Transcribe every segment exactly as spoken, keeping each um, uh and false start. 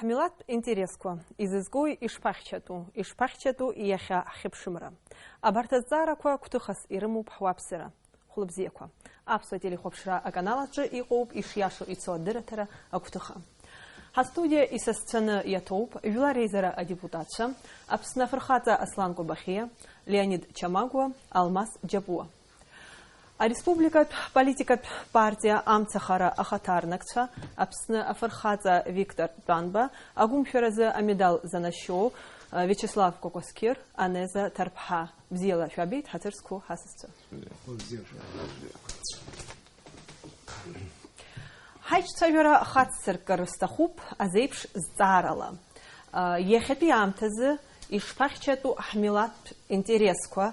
Ҳмилаҭтә интересқәа изызкуи ишԥахьчатәу, ишԥахьчатәу иахьа ҳхьыԥшымра? Абарҭ азҵаарақәа гәҭыхас ирымоуп ҳуаԥсыра. Хәлыбзиақәа. Аԥсуа телехәаԥшра аканал аҿы иҟоуп ишиашоу ицо адырраҭара агәҭыха. Ҳастудиа исасцәаны иаҭоуп Жәлар реизара адепутатцәа, Аԥсны афырхаҵа Аслан Кобахьиа, Леонид Чамагәуа, Алмас Џьапуа. Ареспубликатә политикатә партиа Амцахара ахаҭарнакцәа, Аԥсны афырхаҵа Виктор Тәанба, агәымшәаразы амедал занашьоу Виачеслав Кәакәасқьыр, Анеза Ҭарԥҳа. Бзиала шәаабеит, ҳаҭыр зқәу ҳасасцәа. Ҳаиҿцәажәара хаццыркыр сҭахуп азеиԥш зҵаарала. Иахьатәи аамҭазы ишԥахьчатәу ҳмилаҭтә интересқәа,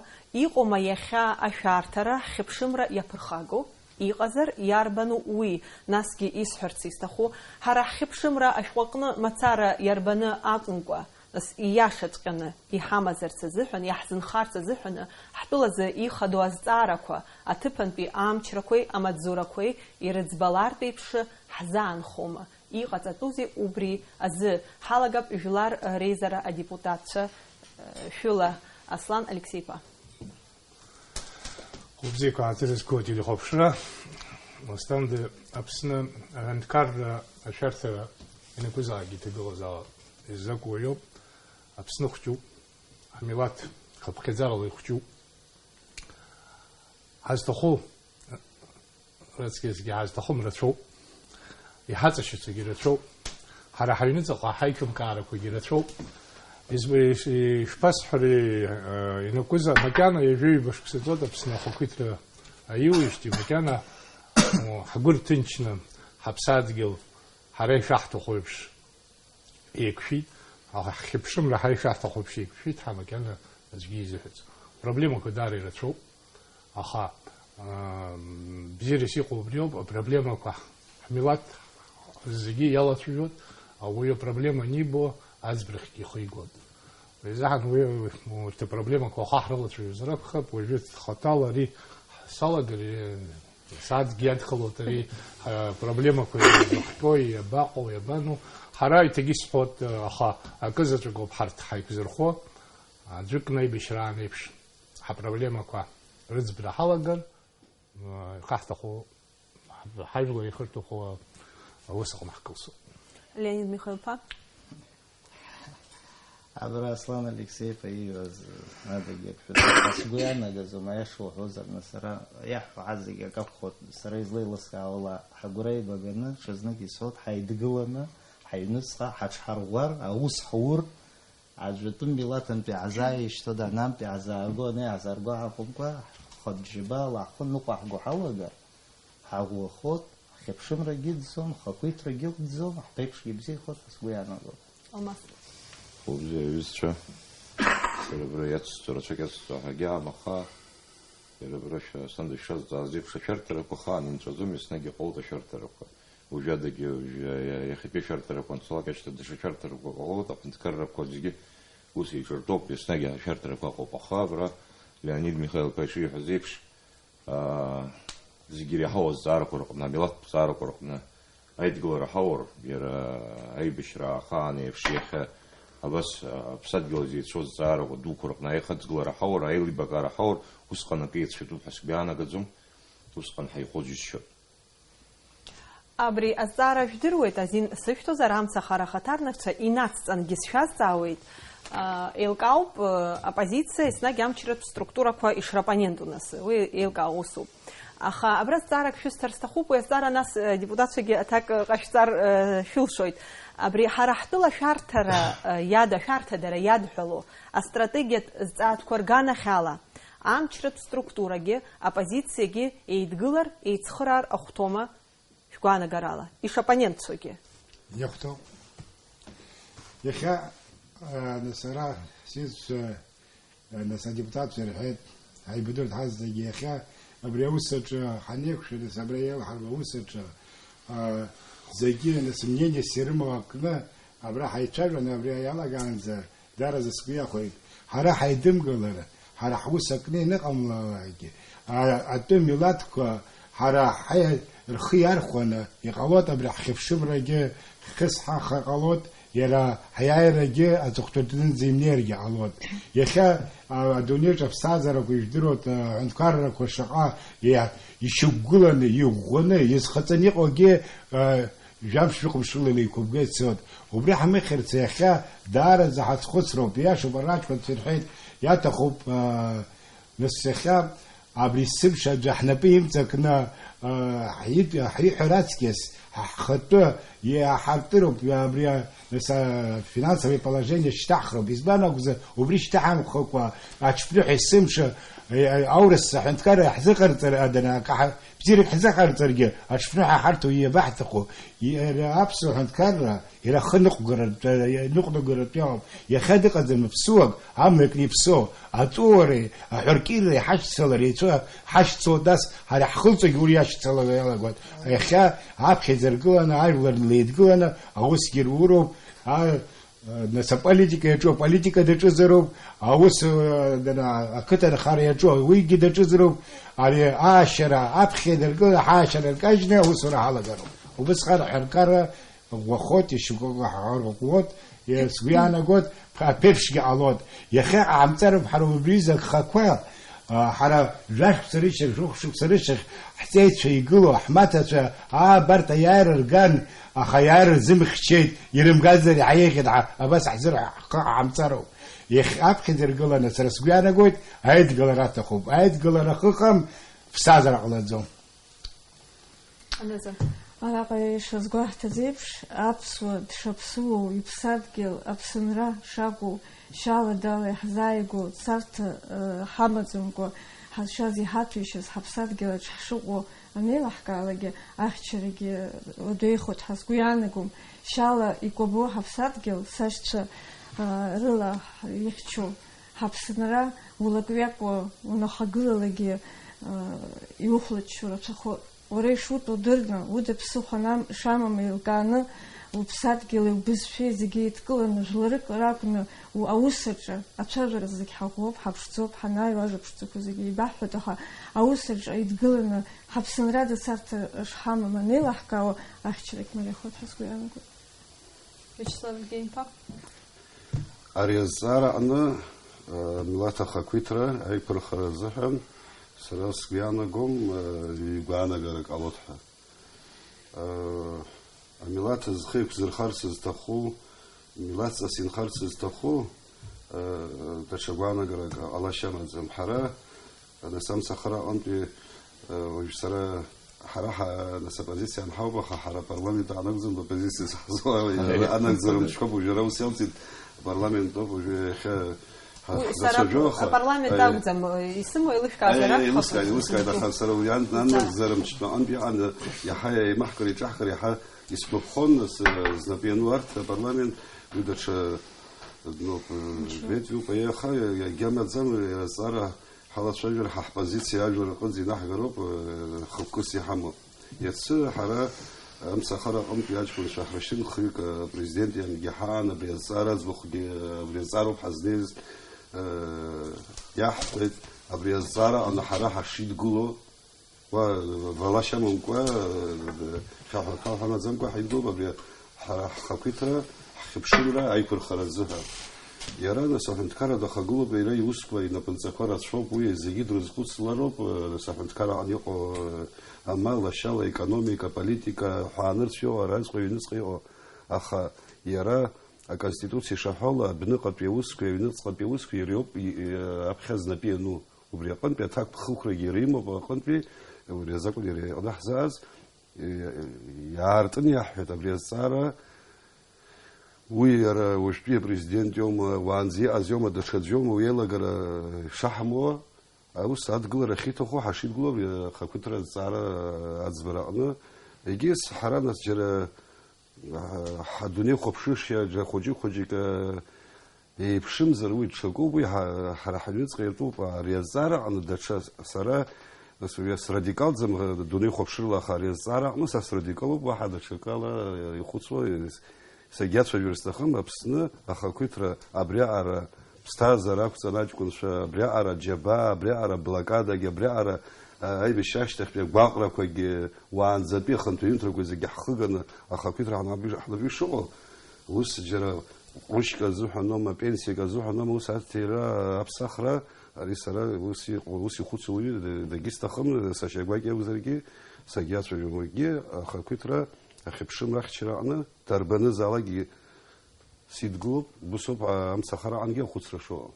иҟоума иахьа ашәарҭара, ҳхьыԥшымра иаԥырхагоу? Иҟазар, иарбану уи? Насгьы исҳәарц исҭаху, ҳара ҳхьыԥшымра ашәҟәаҟны мацара иарбаны акәымкәа, нас ииашаҵәҟьаны иҳамазарц азыҳәан, иаҳзынхарц азыҳәаны, ҳтәылазы ихадоу азҵаарақәа, аҭыԥантәи амчрақәеи амаҵзурақәеи ирыӡбалартә еиԥш ҳзаанхома? Иҟаҵатәузеи убри азы? Ҳалагап Жәлар реизара адепутатцәа, э, шәыла, Аслан Алексеиԥа. Хәылбзиақәа ааҭырызго ателехәаԥшра, Асҭанда, Аԥсны аҳәынҭқарра ашәарҭара ианакәызаалак иҭагылазаалак изакәу уаҩуп. Аԥсны хәҷуп, амилаҭ хыԥхьаӡарала ихәҷуп. Ҳазҭаху, рыцкьысгьы ҳазҭахым рацәоуп. Иҳаҵашьыцугьы рацәоуп. Ҳара ҳаҩныҵаҟа ҳаиҿымкаарақәагьы рацәоуп. Изб-, иш-, ишԥасҳәари, э, ианакәыза, макьана ҩажәи ҩба шықәса ҵуеит Аԥсны ахақәиҭра аиуижьҭеи, макьана, о, ҳгәы рҭынчны, ҳаԥсадгьыл, ҳара ишаҳҭаху еиԥш еиқәшәеит, аха ҳхьыԥшымра ҳара ишаҳҭаху еиԥш еиқәшәеит, ҳа макьана аӡәгьы изыҳәаӡом. Проблемақәа даара ирацәоуп. Аха, аа, бзиарас иҟоу убриоуп, апроблемақәа ҳмилаҭ зегьы иалацәажәоит, ауаҩы апроблема анибо, аӡбарахьгьы ихы игоит. Уи азыҳәан уи, урҭ апроблемақәа ахаҳ рылацәажәозар акәхап, уажәы хаҭала ари салагар, сааҭгьы иадхалоит ари, а, проблемақәа ирзыхҟьои, иабаҟоу, иабану. Ҳара иҭагьы сҳәоит, аха акы заҵәык ауп ҳарҭ ҳаиқәзырхо, аӡәык наибашьраан еиԥш. Ҳапроблемақәа рыӡбра ҳалагар, ишаҳҭаху, ҳажәлар ихырҭаху аус аҟны ҳкылсуп. Леонид Михаил-ԥа? Абра Аслан Алексеи-иԥа ииҳәаз адагьы акы шәасҳәап, сгәы ианагаӡом, аиаша уҳәозар, нас сара иаҳҳәо ҳазегьы акы акәхоит, сара излеилыскаауа ала, ҳагәра еибаганы, ҽазнык исҳәоит, ҳаидгыланы, ҳаҩныҵҟа, ҳаҽҳарӷәӷәар, аус ҳур, Аӡәтәы милаҭынтәи иаҳзааишьҭуада, анантәи иаҳзааго, ани иаҳзаарго ҳакәымкәа, ҳхатә џьабаала ҳхы ныҟәаҳго ҳалагар, ҳаӷәӷәахоит, ҳхьыԥшымрагьы ыӡӡом, ҳхақәиҭрагьы ыӡӡом, ҳԥеиԥшгьы бзиахоит ҳәа сгәы иаанагоит. Алмас. Хәылбзиа аҩызцәа, сара абра иацсҵо, рацәак иацсҵо ҳәагьы аама, аха иара абра шәа-, сан дышшазҵааз еиԥш ашәарҭарақәа ахаан инҵәаӡом, еснагь иҟалоит ашәарҭарақәа. Уажәадагьы, уажәы, иа-, иахьатәи ашәарҭарақәа анцалак ашьҭахь даҽа шәарҭарақәак ҟалоит, аҳәынҭқаррақәа зегьы ус еиҿыртәоуп, еснагь ашәарҭарақәа ыҟоуп. Аха абра Леонид Михаил-иԥа ишиҳәаз еиԥш, аа, зегьы иреиҳау азҵаарақәа рҟны, амилаҭтә зҵаарақәа рҟны аидгылара ҳаур, иара аибашьра ахаан еиԥш иахьа абас, а, аԥсадгьыл азы еицәоу азҵаарақәа дуқәа рҟны аихаҵгылара ҳаур, аилибакаара ҳаур, усҟан акы иацәшәатәуп ҳәа сгәы иаанагаӡом, усҟан ҳаихәо џьысшьоит. Абри азҵаара жәдыруеит, азин сышәҭозар, амцахара ахаҭарнакцәа инацҵангьы сшәазҵаауеит. А, еилкаауп, э, оппозициа еснагь амчратә структурақәа ишрапоненту нас. Уи еилкаау усуп. Аха абра зҵаарак шәысҭар сҭахуп, уи азҵаара нас, э, депутатцәагьы аҭак, э, ҟашәҵар, э, шәылшоит. Абри ҳара ҳтәыла шәарҭара, э, иада-, шәарҭадара иадҳәалоу астратегиатә зҵаатәқәа рганахьала, амчратә структурагьы, оппозициагьы еидгылар, еицхыраар ахәҭоума? Шәгәаанагарала, ишоппонентцәоугьы. Иахәҭоуп. Иахьа, а, нас ара сиҵәца, а, нас адепутатцәа ирҳәеит, ҳаибадырт ҳазегьы иахьа абри аус аҿы ҳанеиқәшәа, нас абра еилҳарго аус аҿы, а, зегьы, нас, мнениес ирымоу акны абра ҳаицәажәаны абри иалагаанӡа, Даара сгәы иахәеит, ҳара ҳаидымгылар, ҳара ҳус акны ианыҟамлалакгьы, а-, атәым милаҭқәа ҳара ҳаи-, рхы иархәаны иҟалоит, абри ҳхьыԥшымрагьы хысҳахар ҟалоит, Иара ҳаиааирагьы аҵыхәтәантәи дынӡа имнеиргьы ҟалоит. Иахьа, а, адунеиаҿ аԥсҭазаарақәа ижәдыруеит, а, аҳәынҭқаррақәа шаҟа иа-, ишьақәгыланы, иӷәӷәаны, иазхаҵаны иҟоугьы, а, жәамш-жәохә мшыла инеиқәыбга ицоит. Убри ҳмыхьырц иахьа даараӡа ҳазхәыцроуп. Иашоуп, араҷкәынцәа ирҳәеит, иаҭахуп, а, Нас иахьа абри есымша аӡәы ҳнапы имҵакны, а, ҳит-, ҳиҳәар аҵкьыс, ҳхатәы иаҳартыроуп, абри, а, нас, а, финансовое положение шьҭаҳхроуп. Избан акәзар, убри шьҭаҳамхыкәа, аҽԥныҳәа есымша, а, а, аурыс аҳәынҭқарра ҳзыҟарҵар, адна, акаҳа-, бзиарак ҳзыҟарҵаргьы, аҽԥныҳәа ҳарҭо иабаҳҭаху? Иара аԥсуа ҳәынҭқарра Иара ахы ныҟәгаратә, ныҟәнагаратәы иалоуп. Иахьа дыҟаӡам аԥсуак, амҩа кны иԥсоу, аҵәыуареи аҳәаркьырреи ҳашьцылар еицәоу ҳашьцыло, нас ҳара ҳхылҵогьы уи иашьцылара иалагоит. Иахьа аԥхьа иӡыргыланы, ажәлар леидгыланы аусгьы руроуп, а, нас аполитика иаҿу аполитика даҿызароуп, аус, а, дара, ақыҭа нхара иаҿу уигьы даҿызароуп, ари аашьара аԥхьа идыргыланы ҳаашьара ркажьны аусура ҳалагароуп. Убысҟан аҳәынҭқарра ӷәӷәахоит, ишьоукы ҳарӷәӷәоит, сгәы иаанагоит, аԥеиԥшгьы ҟалоит. Иахьа ҟаҳамҵароуп ҳара убри рзы агхақәа, а, ҳара жәашықәса рышьҭахь, жәохә шықәса рышьҭахь ҳҵеицәа игылоу, ҳмаҭацәа, аа, абарҭ аиааира рган, аха аиааира рзымхьчеит, ирымгазар иҳаиеихьеит ҳәа абас ҳзырҳәо ҳхы ҟаҳамҵароуп. Иахьа аԥхьаӡа иргыланы сара сгәы иаанагоит, аидгылара аҭахуп. Аидгылара ахы ыҟам, ԥсҭазаара ҟалаӡом. Аназа. Араҟа ишазгәаҳҭаз еиԥш, аԥсуа дшаԥсуоу, иԥсадгьыл Аԥсынра шакәу, шьала-дала иаҳзааигәоу царҭа, ы, ҳамаӡамкәа ҳазшаз иҳаҭәеишьаз ҳаԥсадгьыл аҿы ҳшыҟоу анеилаҳкаалакгьы, ахьчарагьы уадаҩхоит ҳәа сгәы иаанагом. Шьала икәабо ҳаԥсадгьыл, сашьцәа, ы, рыла ихьчо ҳаԥсынра улак-ҩакуа унахагылалагьы, ы, иухәлаччо рацәахоит. Уара ишутәу дырны, уда ԥсыхәа нам-, шамам еилкааны, уԥсадгьыли убызшәеи зегьы еидкыланы, жәларык ракәны, у-, аус аҿы ацәажәара зегь ҳаӷәӷәоуп, ҳаԥшӡоуп, ҳанааиуа ажәа ԥшӡақәа зегьы еибаҳҳәоит, аха аус аҿы еидгыланы, ҳаԥсынра дацарҭа шҳамам анеилаҳкаауа, ахьчарагь мариахоит ҳәа сгәы иаанагоит. Вячеслав Евгеньевич. Ари азҵаара аҟны, э, милаҭ ахақәиҭра аиқәырхара азыҳәан сара сгәы иаанагом, э, игәаанагарак ҟалоит ҳәа. Э, амилаҭ зхы еиқәзырхарц зҭаху, милаҭҵас инхарц зҭаху, э, даҽа гәаанагарак ҟалашьа амаӡам. Ҳара Нас амцахара аҟынтәи, э, уажә сара, ҳара ҳа-, нас, оппозициа анҳауп, аха ҳара апарламент аанагӡам, оппозициа заҳзуа, Ҳаи. Анагӡара мчқәоуп, уажәы ара ус иалҵит, апарламент ауп, уажәы иахьа ҳа-, Уи сара ҳзацәажәо, аха, апарламент э, акәӡам, исымоу еилышәкаазар э, акәхап. Еилыскаа, еилыскааит, аха сара уи ан-, Даара. Анагӡара мчтәы аҟынтәи аан-, иаҳа еимаҳкыр, еиҿаҳкыр, иаҳа исгәаԥхон, нас, э, знапы иану арҭ апарламент, уи даҽа, ну, э, Мчы. Ветҩуп, аиеи, аха иагьамаӡам, э, азҵаара Ҳалацәажәар, ҳа ҳпозициа ажәлар рҟынӡа инаҳгароуп, э, хықәкыс иҳамоу. Иацы ҳара, э, амцахара аҟынтәи аҷкәынцәа ҳрашьын, хҩык, э, апрезидент иангьы ҳаан, абри азҵаара аӡбахәгьы, э, абри азҵаароуп ҳазнеиз, э, иаҳҳәеит, абри азҵаара аҟны ҳара ҳашидгыло, уа, э, валашьа амамкәа, э, хьаҳәа-, хьаҳәа маӡамкәа ҳидгылоуп, абри Ҳара ҳхақәиҭра, ҳхьыԥшымра аиқәырхара азыҳәа. Иара, нас, аҳәынҭқарра дахагылоуп, иара иусқәа инапынҵақәа рацәоуп, уи зегьы дрызхәыцлароуп, э, нас, аҳәынҭқарра аҟны иҟоу, э, амал, ашьала, аекономика, аполитика, ҳәаанырцә иҟоу, араӡҟа, аҩныҵҟа иҟоу. Аха иара аконституциа ишаҳәо ала, адәныҟатәи аусқәеи аҩныҵҟатәи аусқәеи иара иоуп, и-, и-, аԥхьа знапы иану. Убри аҟынтәи аҭакԥхықәрагьы иара имоуп, аҟынтәи убри азакәын иара иҟны ҳзааз, Иаартын иаҳҳәеит абри азҵаара. Уи иара уажәтәи апрезидент иоума, уаанӡа иҟаз иоума, даҽаӡә иоума, уи аилагара шаҳамоу, аус адгылара ахьиҭаху, ҳашидгыло абри ахақәиҭра азҵаара аӡбара аҟны. Егьыс ҳара нас џьара, а, ҳадунеи хәаԥшышьа, џьара хәыҷык-хәыҷык, а, Еиԥшымзар уи ҽакуп, уи ҳа-, ҳара ҳаҩныҵҟа иатәуп, ари азҵаара аҟны даҽа с-, сара, нас, уи срадикалӡам, ра-, дунеи хәаԥшрыла, аха ари азҵаара аҟны са срадикалуп, уаҳа даҽакала ихәыцуа, с-, сагьацәажәар сҭахым, Аԥсны ахақәиҭра абриаҟара ԥсҭазаара ақәҵан аҷкәынцәа, абриаҟара аџьабаа, абриаҟара аблокадагьы, абриаҟара, а, аибашьра ашьҭахьтәи агәаҟрақәагьы, уаанӡатәи ахантәаҩынтрақәа зегьы ҳхыганы ахақәиҭра ҳнапы-, ҳнапы ишыҟоу, Ус џьара ҟәрышьк азыҳәаноума, пенсиак азыҳәаноума, ус арҭ иара аԥсахра, ари сара ус иҟоу, ус ихәыцуа уаҩы д-, дагьысҭахым, сашьа гәакьа акәзаргьы, сагьацәажәом уигьы, ахақәиҭра, ахьыԥшымра ахьчара аҟны, дарбанызаалакгьы сидгылоуп, ус ауп, а, амцахара аҟынгьы ахәыцра шыҟоу.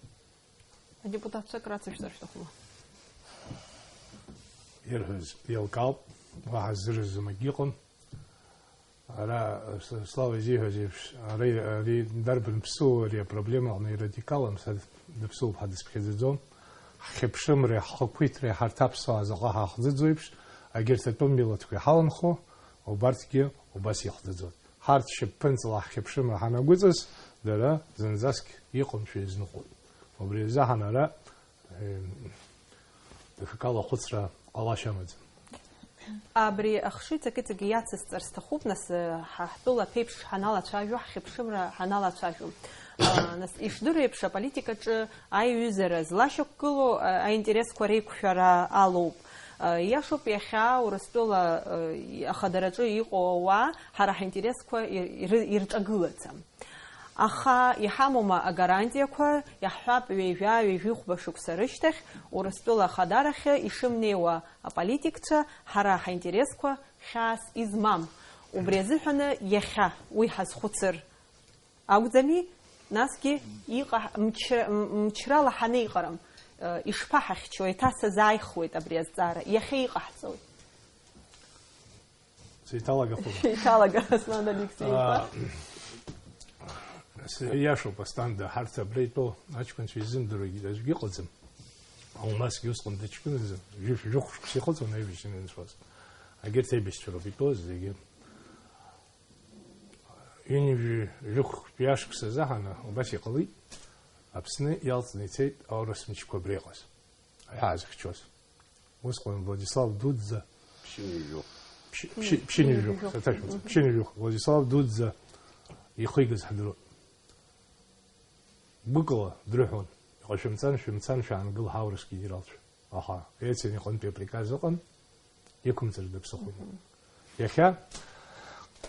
Адепутатцәа акрацәажәҵар шәҭахума? Ирҳәаз еилкаауп, уаҳа зырзым акгьы ыҟам. Ара, с-, Слава изиҳәаз еиԥш, ари, ари дарбан ԥсыуоу ари апроблема аҟны ирадикалам, са дыԥсыуп ҳәа дыцәԥхьаӡаӡом. Ҳхьыԥшымреи ҳхақәиҭреи ҳарҭ аԥсуаа заҟа ҳахӡыӡо еиԥш, агьырҭ атәым милаҭқәа иҳаланхо, убарҭгьы убас ихӡыӡоит. Ҳарҭ шьапԥынҵала ҳхьыԥшымра ҳанагәыҵаз, дара зынӡаск иҟамшәа иазныҟәоит. Убри азы ҳан ара, э, даҽакала ахәыцра ҟалашьа амаӡам. Абри ахшыҩҵак иҵегьы иацысҵар сҭахуп, нас, э, ҳа ҳтәыла аԥеиԥш ҳаналацәажәо, ҳхьыԥшымра ҳаналацәажәо. А, нас, ишдыру еиԥш, аполитикаҿы аиҩызара злашьақәгылоу, а, аинтересқәа реиқәшәара алоуп. А, иашоуп, иахьа Урыстәыла, а, ахадараҿы иҟоу ауаа ҳара ҳаинтересқәа ир-, ир-, ирҿагылаӡам. Аха иҳамоума агарантиақәа, иаҳҳәап, ҩажәа, ҩажәихәба шықәса рышьҭахь Урыстәыла ахадарахьы ишымнеиуа аполитикцәа ҳара ҳаинтересқәа хьаас измам. Убри азыҳәаны иахьа уи ҳазхәыцыр акәӡами, насгьы иҟаҳ-, мчра-, м-, мчрала ҳанеиҟарам, э, ишԥаҳахьчо, еиҭа сазааихуеит абри азҵаара, иахьа иҟаҳҵои? Сеиҭалагахума? Шәеиҭалага, Аслан Алексеи-иԥа. Аа, с-, иашоуп, Асҭанда, ҳарҭ абра итәоу аҷкәынцәа изымдыруагьы аӡәгьы ыҟаӡам. Алмасгьы усҟан дыҷкәыназы, жәи-, жәохә шықәса ихыҵуан аибашьра анынцәоз. Агьырҭ аибашьцәа роуп итәоу зегьы. Ҩынҩажәи жәохәтәи ашықәс азыҳәан убас иҟалеит, Аԥсны иалҵны ицеит аурыс мчқәа абри иҟаз, аҳәаа зыхьчоз. Усҟан Владислав Дудӡа. Ԥшьынҩажәохә. Ԥшь-, ԥшь-, ԥшьынҩажәохә, Ԥшьынҩажәохә. Саҭашәымҵан, ԥшьынҩажәохә. Владислав Дудӡа ихигаз ҳдыруан. Гәыкала дрыҳәон, иҟашәымҵан, шәымцан, шәаангыл, ҳаурыс генералцәа. Аха, Ельцин иҟынтәи априказ ыҟан, иқәымҵыр даԥсыхәон. Мгм. Иахьа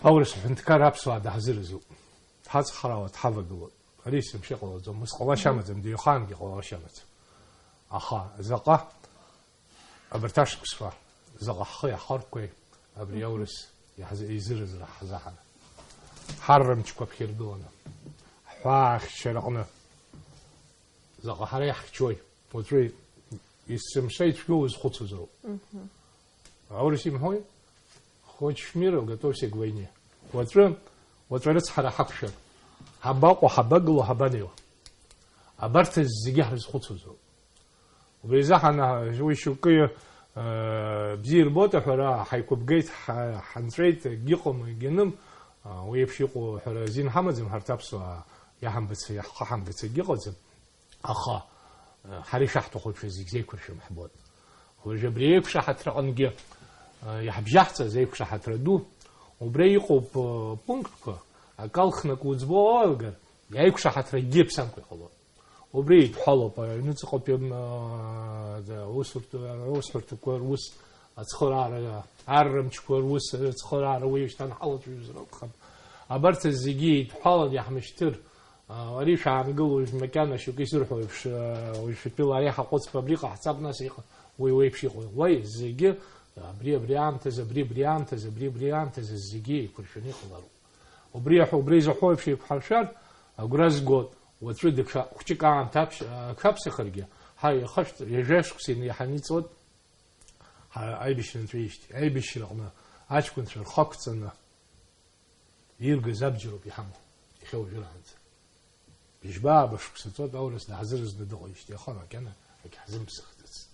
аурыс ҳәынҭқар аԥсуаа даҳзыразуп. Дҳацхраауа, дҳавагылоуп. Ари есымша иҟалаӡом, ус ҟалашьа амаӡам, дыҩхаангьы ҟалашьа амаӡам. Аха заҟа абарҭ ашықәсқәа, заҟа ҳхы иаҳхарқәеи абри аурыс иаҳз-, изыразра ҳзаҳан. Ҳарра мчқәа ԥхьиргыланы, ҳҳәаа ахьчараҟны, заҟа ҳара иаҳхьчои, уаҵәы есымша ицәгьоу узхәыцуазароуп. Мгм. Аурыс имҳәои? Хочешь мира, готовься к войне. Уаҵәы, уаҵәы арыцҳара ҳақәшәар, ҳабаҟоу, ҳабагылоу, ҳабанеиуа? Абарҭ зегьы ҳрызхәыцуазароуп. Убри азы ҳана-, уи шьоукы, э, бзиа ирбоит аҳәара, ҳаиқәыбгеит, ҳа-, ҳанҵәеит, егьыҟам, егьаным, а, уи еиԥш иҟоу ҳәара азин ҳамаӡам, ҳарҭ аԥсуаа иаҳамбац, иаҳхаҳамгац егьыҟаӡам. Аха, э, ҳара ишаҳҭаху еиԥш зегь зеиқәыршәом ҳбоит. Уажәы абри еиқәшаҳаҭраҟынгьы, э, иаҳбжьаҳҵаз еиқәшаҳаҭра ду, убра иҟоуп, э, пунктқәа, акы алхны акы уӡбо уалагар, иаиқәшаҳаҭра акгьы иаԥсамкәа иҟалоит. Убри еидҳәалоуп, аҩныҵҟатәи, м, а, да, аусурҭ-, аусҳәарҭақәа рус ацхыраара, аррамчқәа рус ацхыраара уи шьҭан ҳалацәажәозар акәхап. Абарҭ зегьы еидҳәалан иаҳмышьҭыр, а, ари шәаангыл, уажә макьана шьоукы исырҳәо еиԥш, а, уажәшәатәыла ари ҳаҟәыҵп, абри ҟаҳҵап, нас иҟ-, уи уеиԥш иҟоу. Уи зегьы абри, абри аамҭазы, абри, абри аамҭазы, абри, абри аамҭазы зегьы еиқәыршәаны иҟалароуп. Убри аҳәа, убри изаҳәо еиԥш еиқәҳаршәар, агәра згоит, уаҵәы даҽа хәҷык аамҭа аԥш-, аҽаԥсахыргьы, ҳа, ихышәҭ, ҩажәа шықәса иаҳаниҵоит, ҳа, аибашьра анҵәеижьҭеи. Аибашьраҟны аҷкәынцәа рхы ақәҵаны иргаз абџьароуп иҳамоу, иахьа уажәраанӡа. Быжьба-ааба шықәса ҵуеит аурыс даҳзыразны дыҟоижьҭеи, аха макьана егьҳзымԥсахӡацт.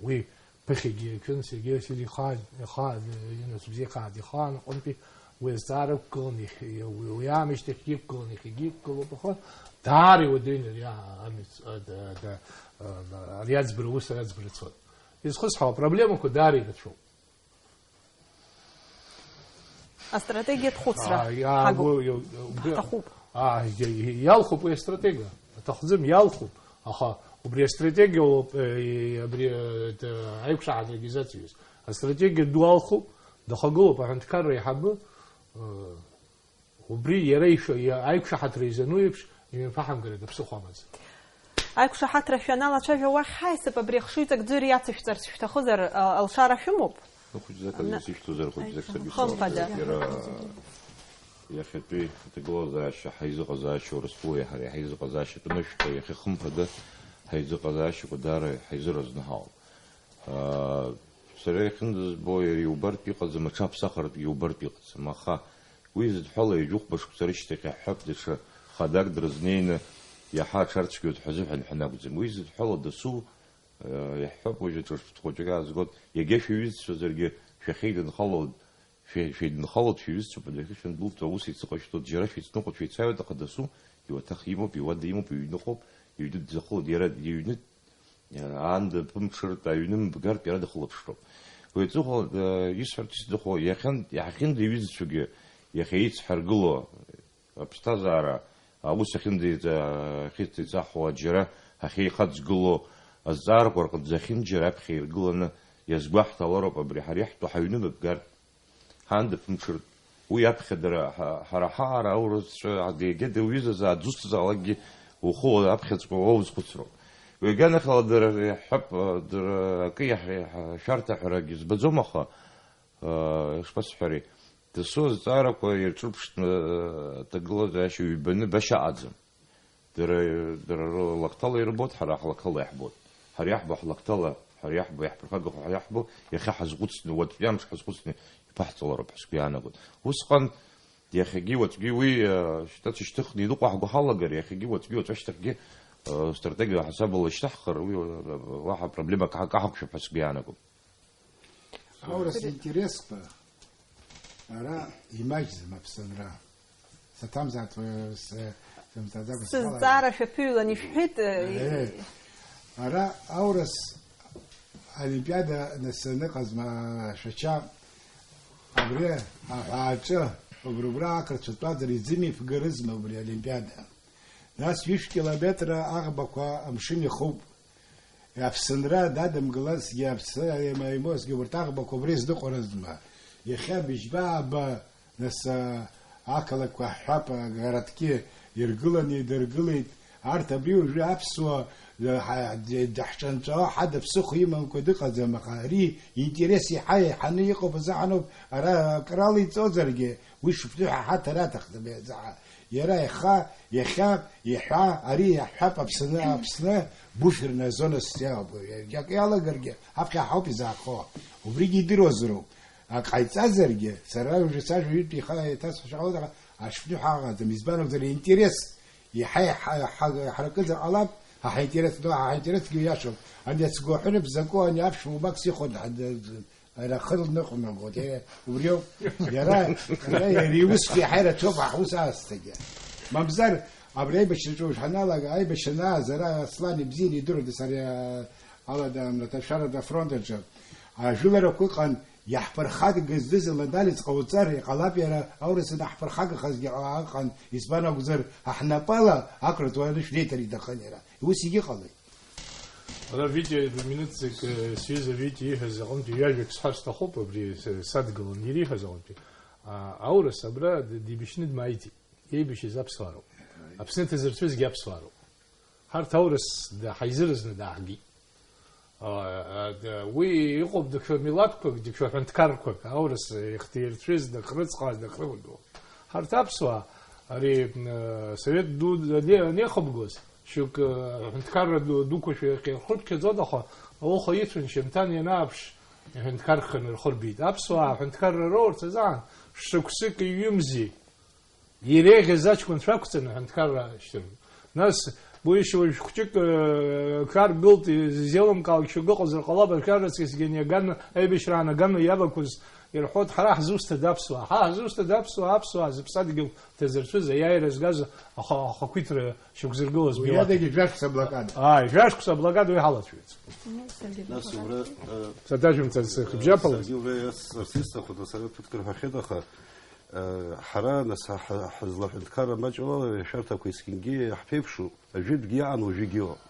Уи ԥыхьагьы иаҿын Сергеи Васильев ихаан, ихаан, Инос Бзиахааит ихаан аҟынтәи уи азҵаара ықәгылан, ихь-, уи, уи аамышьҭахьгьы иқәгылан, иахьагьы иқәгылоуп, аха даара иуадаҩын ари а-, амец-, а, да, да, а, ари аӡбара, ус ари аӡбара цоит. Изхысҳәаауа апроблемақәа даара ирацәоуп. Астратегиатә хәыцра А, иа-, ҳагу-, уи, уи, уи, ҳҭахуп. А, иа-, иа-, иалхуп уи астратегиа. Аҭахӡам, иалхуп. Аха убри астратегиа ауп, э, абри, э, т-, аиқәшаҳаҭрагьы изацәажәоз. Астратегиа ду алхуп, дахагылоуп аҳәынҭқарра аиҳабы, э, Убри иара ишәа-, иа-, аиқәшаҳаҭра изану еиԥш, имҩаԥаҳамгара даԥсыхәамызт. Аиқәшаҳаҭра шәаналацәажәо уахь ҳаисып, абри ахшыҩҵак ӡәыр иацышәҵарц шәҭахызар, а, алшара шәымоуп? Ну, хәыҷӡак Ана-, азин сышәҭозар, хәыҷӡак саргьы Хымԥада. Сара иара иахьатәи аҭагылазаашьа ҳаизыҟазаашьа Урыстәылеи ҳареи ҳаизыҟазаашьа атәы анышәҳәа, иахьа хымԥада ҳаизыҟазаашьақәа даара ҳаизыразны ҳаауп. Аа, сара иахьынӡазбо, иара иубартә иҟаӡам, аҽаԥсахратәгьы иубартә иҟаӡам, аха уи зыдҳәала ҩажәи хәба шықәса рышьҭахь иаҳҳәап, даҽа хадак дрызнеины иаҳа аҽарцәгьоит ҳәа азыҳәан ҳәа акәӡам. Уи зыдҳәала дасу, аа, иаҳҳәап, уажәы ҿырԥштәы хәыҷык аазгоит, иагьа шәиҩызцәазаргьы шәахьеидынхало Шәе-, шәеидынхалоит, шәиҩызцәоуп, адәахьы шәандәылҵуа аус еицыҟашәҵоит, џьара шәеицныҟәоит, шәеицааҩуеит, аха дасу иуаҭах имоуп, иуада имоуп, иҩныҟоуп, иҩны дӡахылоит, иара иҩны, аанда бымҽыртә, аҩны мбгартә иара дыхылаԥшроуп. Уи аҵыхәа, э, исҳәарц исҭаху, иахьан-, иаҳахьынӡа иҩызцәагьы иахьа ицҳаргыло, аԥсҭазаара аус ахьынӡеиҵа-, ахьыҵеиҵаҳуа џьара ҳахьеихаҵгыло азҵаарақәа рҟынӡа ахьынџьара аԥхьа иргыланы иазгәаҳҭалароуп абри ҳара иаҳтәу ҳаҩны мыбгартә. Ҳан дыԥымҽыртә. Уи аԥхьа дара, ҳа-, ҳара ҳаара аурысцәа, егьа дыҩызазаап, дызусҭазаалакгьы ухы аԥхьаҵәҟьа уа узхәыцроуп. Уи аганахьала дара иаҳҳәап, дара акы иаҳ-, иаҳ-, шәарҭа ҳәарагьы збаӡом, аха, ишԥасҳәари, дасу азҵаарақәа ирҿырԥштәны, аҭагылазаашьа ҩбаны башьа аӡам. Дара, дара рлакҭала ирбоит, ҳара ҳлакҭала иаҳбоит. Ҳара иаҳбо ҳлакҭала, ҳара иаҳбо, иаҳԥырхагахо ҳара иаҳбо, иахьа ҳазхәыцны, уаҵәтәи амш ҳазхәыцны иԥаҳҵалароуп ҳәа сгәы иаанагоит. Усҟан иахьагьы уаҵәгьы уи, э, шьҭа дышьҭыхны иныҟәаҳго ҳалагар, иахьагьы уаҵәгьы уаҵәашьҭахьгьы, э, стратегиа ҳасабала ишьҭаҳхыр, уи, э, уаҳа проблемак ҳа-, ҳаҳақәшәап ҳәа сгәы иаанагом. Аурыс интересқәа ара имаҷӡам Аԥсынра. Саҭамзааит, уи с-, сымҵаӡакәа схала. Сызҵаара шәаԥыҩлан ишәҳәеит, э, Э, ара аурыс олимпиада нас аныҟазма, Шәача, абри аҳәааҿы, убри убра ақырҭцәа тәаӡара изымҩаԥгарызма убри олимпиада? Нас ҩышә километр аӷбақәа амшын ихуп. Аԥсынра дадымгылазҭгьы, аԥсы аимаимозҭгьы, урҭ аӷбақәа убра изныҟәарызма? Иахьа быжьба ааба, нас, а, ақалақьқәа ҳҳәап, а, городки иргыланы идыргылеит. Арҭ абри уажәы аԥсуа, а, ҳа-, д-, даҳҿынҵәо ҳада ԥсыхәа имамкәа дыҟаӡам, аха ари интерес иаҳа еиҳаны иҟоуп азыҳәаноуп, ара акрала иҵозаргьы, уи шыԥсыҳәа ҳаҭыр аҭахӡам, иазаҳа. Иара иаха, иахьа, иҳәа, ари иаҳҳәап, Аԥсны, Аԥсны буферная зона социалуп. Иаргьы акы иалагаргьы, аԥхьа ҳауп изаахо. Убригьы идыруазароуп. Ак ҟаиҵазаргьы, сара уажәы сажәа ҩынтә ихала еиҭасҳәашьа ҟалоит, аха аҽԥныҳәа аҟаӡам. Избан акәзар, интерес иаҳа иаҳа-, ҳа-, ҳаракызар ҟалап, ҳа ҳаинтерес, ну, ҳа ҳаинтересгьы иашоуп. Ани ацгәы аҳәынаԥ закәу, ани аԥшәма убак сихәон, ҳа-, Ара хы лныҟәнагоит, э, убриоуп. Иара, иара, иара иусгьы иаҳа ирацәоуп, аха ус аасҭагьы. Мамзар, абри аибашьраҿы уажә ҳаналага, аибашьра анааз, ара Аслан ибзианы идыруеит, ара, а, аладамраҭашәарада афронт аҿы. Ажәыларақәа ыҟан, иаҳԥырхагаз дызын анализ ҟауҵар, иҟалап иара аурыс анаҳԥырхагахазгьы ыҟан, избан акәзар, ҳнапала ақырҭуа анышә неиҭар иҭахын иара. Ус егьыҟалеит. Ара Витиа, минуҭ зегь, э, сҩыза Витиа ииҳәаз аҟынтәи ҩажәак сҳәар сҭахуп, абри с-, садгылан ириҳәаз аҟынтәи. А, аурыс абра д-, дибашьны дмааиӡеит. Иеибашьыз аԥсуаароуп. Аԥсны ҭазырцәызгьы аԥсуаароуп. Ҳарҭ аурыс да-, ҳаизыразны дааҳгеит. А, а, д-, уи иҟоуп даҽа милаҭқәак, даҽа ҳәынҭқаррақәак, аурыс ихҭирцәыз, дахрыцҟааз, дахрыгәырӷьо. Ҳарҭ аԥсуаа, ари, э, Совет ду ане-, анеихыбгоз, шьоук, э, аҳәынҭқарра ду-, дуқәа шәа-, шәирхырԥхьаӡон, аха ауха ицәан, шьамҭан ианааԥш, иҳәынҭқарханы рхырбеит. Аԥсуаа аҳәынҭқарра роурц азаан шықәсыки ҩымзи иреиӷьыз аҷкәынцәа ақәҵаны аҳәынҭқарра шьҭырхит. Нас, уи шьоук хәҷык, э, каргылт, изеилымкаалак шьоук ыҟазар ҟалап, ашәарыцкьа зегьы ани аган, аибашьраан аган иавақәаз ирҳәоит, ҳара ҳзусҭада аԥсуаа? Ҳа ҳзусҭада аԥсуаа, аԥсуаа зыԥсадгьыл ҭазырцәыз, аиааира згаз аха-, ахақәиҭра шьақәзыргылаз уи милаҭ. Адагьы жәашықәса аблокада. Ааи, жәашықәса аблокада уи ҳалацәажәеит. Нас убра, э, Саҭажәымҵан сыхыбжьаԥалаз. Саргьы убра иасҳәарц исҭахуп, сара ԥыҭк рҳәахьеит, аха, э, ҳара, нас, ҳа-, ҳа-, ҳазлаҳәынҭқарра маҷла ашәарҭақәа есқьынгьы иаҳԥеиԥшу, ажәытәгьы ыҟан, уажәыгьы ыҟоуп.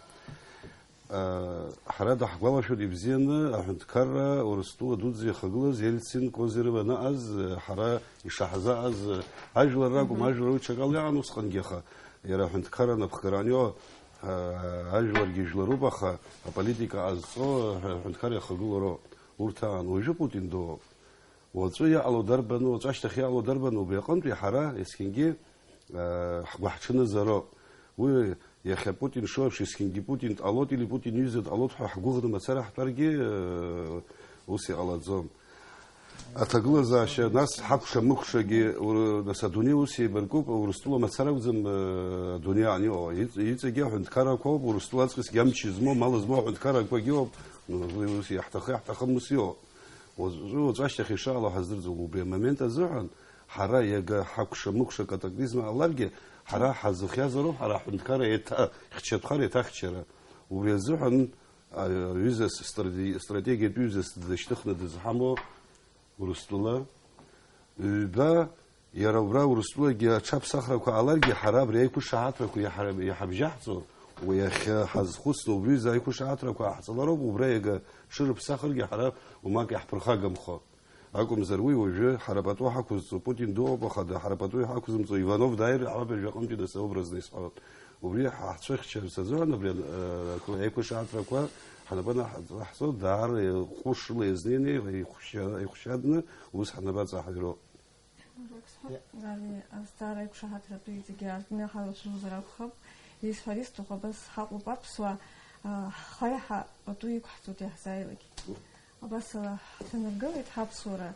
Ҳара даҳгәалашәоит ибзианы аҳәынҭқарра Урыстәыла дуӡӡа иахагылаз Ельцин Козырев аныҟаз, ҳара ишаҳзааз ажәлар ракәым, мгм, ажәлар уи ҽакала иаан усҟангьы, аха иара аҳәынҭқарра анапхгара анио, ажәларгьы жәларуп, аха аполитика ҟазҵо аҳәынҭқарра иахагылоу роуп. Урҭ аан, уажәы Путин дууп. Уаҵәы иҟало дарбану, уаҵәы ашьҭахь иҟало дарбану, убри аҟынтәи ҳара есқьынгьы, э, ҳгәы ҳҽанызароуп. Уи иахьа Путин шыҟоу еиԥш, есқьынгьы Путин дҟалоит или Путин иҩыза дҟалоит ҳәа ҳгәыӷны мацара ҳтәаргьы, э, ус иҟалаӡом. Аҭагылазаашьа, нас ҳакәша-мыкәшагьы, ур-, нас адунеи ус еибаркуп, Урыстәыла мацара акәӡам, э, адунеи аан иҟоу. Иҵ-, иҵегьы аҳәынҭқаррақәа ауп, Урыстәыла аҵкысгьы амч змоу, амал змоу аҳәынҭқаррақәагьы ыҟоуп. Ну, уи ус иаҳҭахы, иаҳҭахым ус иҟоуп. Уаҵәы, уаҵәы ашьҭахь ишаало ҳаздырӡом. Убри амомент азыҳәан ҳара иага ҳакәша-мыкәша катаклизма ҟаларгьы, ҳара ҳазыхиазароуп ҳара ҳҳәынҭқарра еиҭа-, хьчатәхар еиҭахьчара. Убри азыҳәан, а, аҩыза с-, страте-, стратегиатә ҩызас дышьҭыхны дызҳамоу Урыстәыла, ҩба, иара убра Урыстәылагьы аҽаԥсахрақәа ҟаларгьы, ҳара абри аиқәышаҳаҭрақәа иаҳа-, иҳабжьаҳҵо, уи иахьа ҳазхәыцны убри аҩыза аиқәышаҳаҭрақәа ҟаҳҵалароуп, убра иага шырыԥсахыргьы ҳара уамак иаҳԥырхагамхо. Акәымзар, уи уажәы ҳара пату ҳақәызҵо Путин дыҟоуп, аха да-, ҳара пату иҳақәзымҵо Иванов дааир ҳәа абыржәы аҟынтәи дасу образно исҳәоит. Убри ҳахцәыхьчарц азыҳәан абри ан-, э, аиқәышаҳаҭрақәа ҳнапы анаҳҵо даара ҟәышла иазнеины, еихәшьа-, еихәшьадны ус ҳнапы аҵаҳаҩроуп. Ари азҵаара аиқәшаҳаҭратәы иҵегьы аартны ҳалацәажәозар акәхап. Исҳәар исҭаху абас ҳаҟоуп аԥсуаа, а, ҳхы иаҳа пату иқәҳҵоит иаҳзааилак. Абасала ҳҭанаргылеит ҳаԥсуара,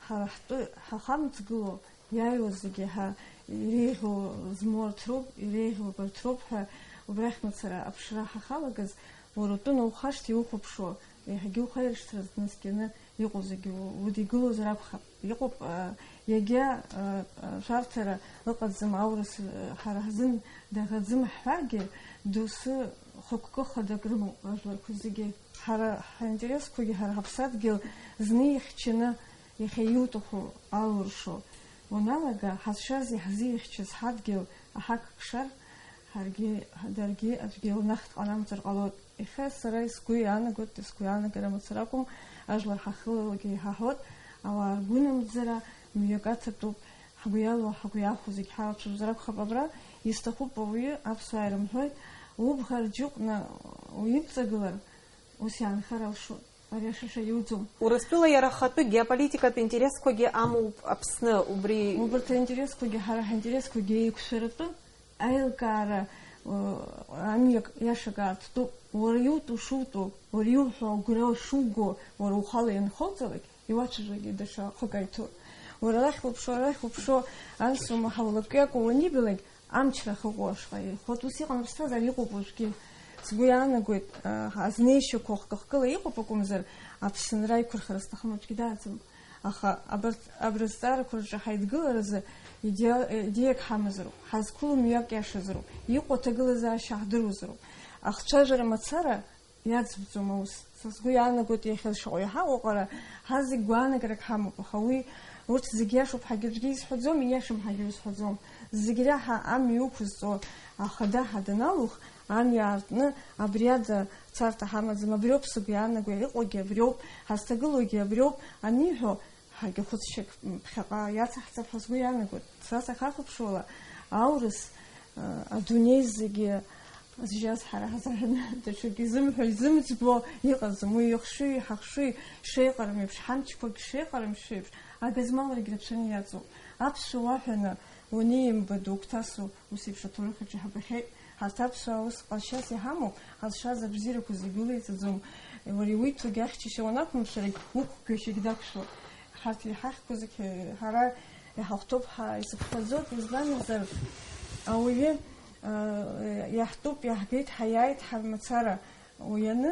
ҳара ҳтәы ҳахамҵгыло, иааиуаз зегьы ҳа иреиӷьу змоу арҭ роуп, иреиӷьу абарҭ роуп ҳәа убрахь мацара аԥшра ҳахалагаз, уара утәы наухашҭ иухәаԥшуа, еиҳагьы ухаиршҭра зныскьаны иҟоу зегьы у-, удигылозар акәхап. Иҟоуп, а, иагьа, а, а, шәарҭара ыҟаӡам аурыс, а, ҳара ҳзын даӷаӡым ҳҳәаргьы, доусы хықәкы хадак рымоуп ажәларқәа зегьы. Ҳара ҳинтересқәагьы, ҳара ҳаԥсадгьыл зны ихьчаны, иахьа иуҭаху алуршо уаналага, ҳазшаз иаҳзихьчаз ҳадгьыл аҳақ кшар, ҳаргьы, даргьы аӡәгьы лнахт ҟанамҵар ҟалоит. Иахьа сара сгәы иаанагоит, сгәы иаанагара мацара акәым, ажәлар ҳахылалакгьы иҳаҳауеит, ауаа ргәынамӡара мҩак аҭатәуп, ҳгәы иалоу, ҳгәы иахәо зегь ҳалацәажәозар акәхап абра, исҭахуп ауаҩы, аԥсуаа ирымҳәоит, убӷа рџьыҟәны уимҵагылар, ус иаанхар алшоит. Ари ашаша иуӡом. Урыстәыла иара ахатәы геополитикатә интересқәагьы амоуп Аԥсны, убри. Убарҭ аинтересқәагьы ҳара ҳаинтересқәагьы еиқәшәаратәы аилкаара, э, амҩак иашак аарттәуп. Уара иутәу шутәу, уара иуҳәо агәра шуго, уара ухала ианхоуҵалак, иуацәажәогьы даҽа хык аиҭо. Уара арахь уԥшуа, арахь уԥшуа, анс умаҳа улакҩакуа уанибалак, амчра ахьыҟоу ашҟа еихоит. Ус иҟан аԥсҭазаара, иҟоуп уажәгьы. Сгәы иаанагоит, а, азнеишьақәа хкы-хкыла иҟоуп акәымзар, Аԥсынра иқәырхара зҭахым аӡәгьы дааӡам. Аха абарҭ, абри азҵаарақәа рҿы ҳаидгыларазы идеа-, идеиак ҳамазароуп, ҳазқәыло мҩак иашазароуп, иҟоу аҭагылазаашьа ҳдыруазароуп. Ахцәажәара мацара иаӡбӡом аус. Са сгәы иаанагоит, иахьа шаҟа иҳаҟоу аҟара, ҳа зегь гәаанагарак ҳамоуп, аха уи, урҭ зегь иашоуп ҳәагьы аӡәгьы изҳәаӡом, ииашам ҳәагьы узҳәаӡом. Зегь реиҳа амҩа иқәызҵо ахада ҳа даналух, амҩа аартны, абри ада царҭа ҳамаӡам, абриоуп сыгәы иаанаго, иҟоугьы абриоуп, ҳазҭагылоугьы абриоуп аниҳәо, ҳаргьы хәыцшьак ԥхьаҟа иацаҳҵап ҳәа сгәы иаанагоит. Са сахьахәаԥшуала, аурыс, а, адунеи зегьы зжьаз ҳара ҳазыҳәан даҽакы изымҳәо, изымӡбо иҟаӡам. Уи ихшыҩи ҳахшыҩи шеиҟарам еиԥш, ҳамчқәагь шеиҟарам шеиԥш, агызмалрагь рацәаны иаҵоуп. Аԥсуа уаҳәаны уаниимба дугәҭасу, ус еиԥш аҭоурых аҿы иҳабахьеит. Ҳарҭ аԥсуаа ус ҟазшьас иҳамоуп, ҳазшаз абзиарақәа зегь улеиҵаӡом. Уара иуиҭогь ахьчашьа уанақәымшәарагь, уқәгәышьагь дақәшәо. Ҳарҭ иҳахьқәоу зегь ҳара иҳахәҭоуп, ҳа-, исыԥхьаӡоит, избанзар, ауаҩы, а, иаҳтәуп, иаҳгеит, ҳаиааит ҳара мацара. Уи аны,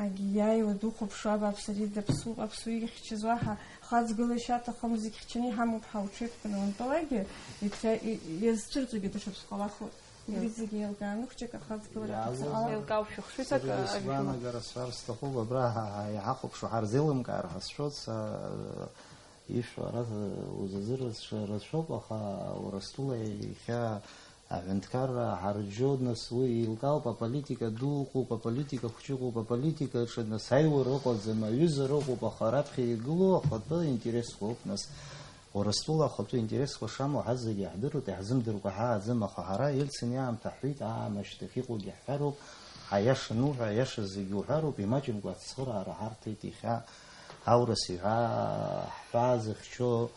агьиааиуа духәаԥшуа, абааԥс, ари даԥсуп, аԥсуа ихьчаз уаҳа хаҵгылашьа аҭахым, зегь хьчаны иҳамоуп ҳа уҽеиқәкны уантәалакгьы, иҭра-, и-, иазцәырҵуагьы даҽаӡә ҟалахуеит. Убри зегьы еилкааны хәҷык ахаҵгылара Иаазырза- ҳаԥхьаҟала. Еилкаау шәыхшыҩҵак, сара ажәла. Исгәаанагара сҳәар сҭахуп, абра ҳа-, ҳа-, иҳахәаԥшуа ҳарзеилымкаар ҳазшоит, са, ишәҳәо ара узазыразша рацәоуп, аха Урыстәыла иахьа Аҳәынҭқарра ҳарџьоу, нас, уи еилкаауп, аполитика ду ыҟоуп, аполитика хәҷы ыҟоуп, аполитикаҿы, нас, аиуара ыҟаӡам, аҩызара ыҟоуп, аха раԥхьа игылоу ахатәы интересқәа ауп, нас, Урыстәыла ахатәы интересқәа шамоу ҳазегьы иаҳдыруеит, иаҳзымдыркәа ҳааӡам, аха ҳара Ельцин иаамҭа ҳҳәеит, аамышьҭахь иҟоугьы ҳҳәароуп, аиаша ануҳәа, аиаша зегьы уҳәароуп, имаҷымкәа ацхыраара ҳарҭеит иахьа, аурыс иҳәа, ҳҳәаа зыхьчо,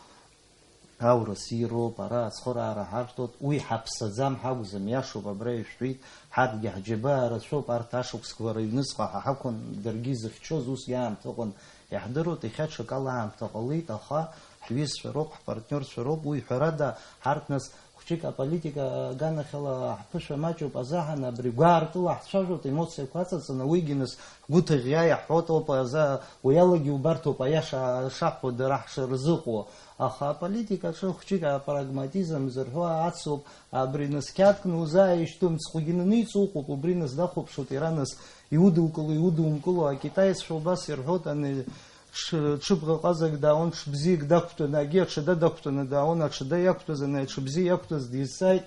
аурыс ироуп, ара ацхыраара ҳарҭоит, уи ҳаԥсаӡам ҳакәӡам, иашоуп, абра ишәҳәеит, ҳарҭгьы ҳџьабаа рацәоуп, арҭ ашықәсқәа рыҩныҵҟа ҳа ҳақәын даргьы изыхьчоз, усгьы аамҭа ыҟан, иаҳдыруеит, иахьа ҽакала аамҭа ҟалеит, аха ҳҩызцәа роуп, ҳпартниорцәа роуп, уи ҳәарада, ҳарҭ нас хәҷык аполитика аганахьала ҳԥышәа маҷуп азаҳан, абри гәаартыла ҳцәажәоит, емоциақәа аҵаҵаны, уигьы нас ҳгәы ҭыӷьӷьаа иаҳҳәоит ауп аза, уи алагьы убарҭоуп аиаша шаҳҳәо дара ҳшырзыҟоу. Аха аполитикаҿы хәҷык апрагматизм зырҳәо ацуп, абри нас қьаадк нузааишьҭым, мцхәгьы наниҵо уҟоуп, убри нас дахәаԥшуеит иара нас, иудукыло, иудумкыло, акитаеццәа убас ирҳәоит, ани ҽ-, ҽыбӷа ҟазак дааун, ҽбзиак дақәтәаны, агьи аҽада дақәтәаны дааун, аҽада иақәтәаз, ани аҽыбзиа иақәтәаз дизҵааит,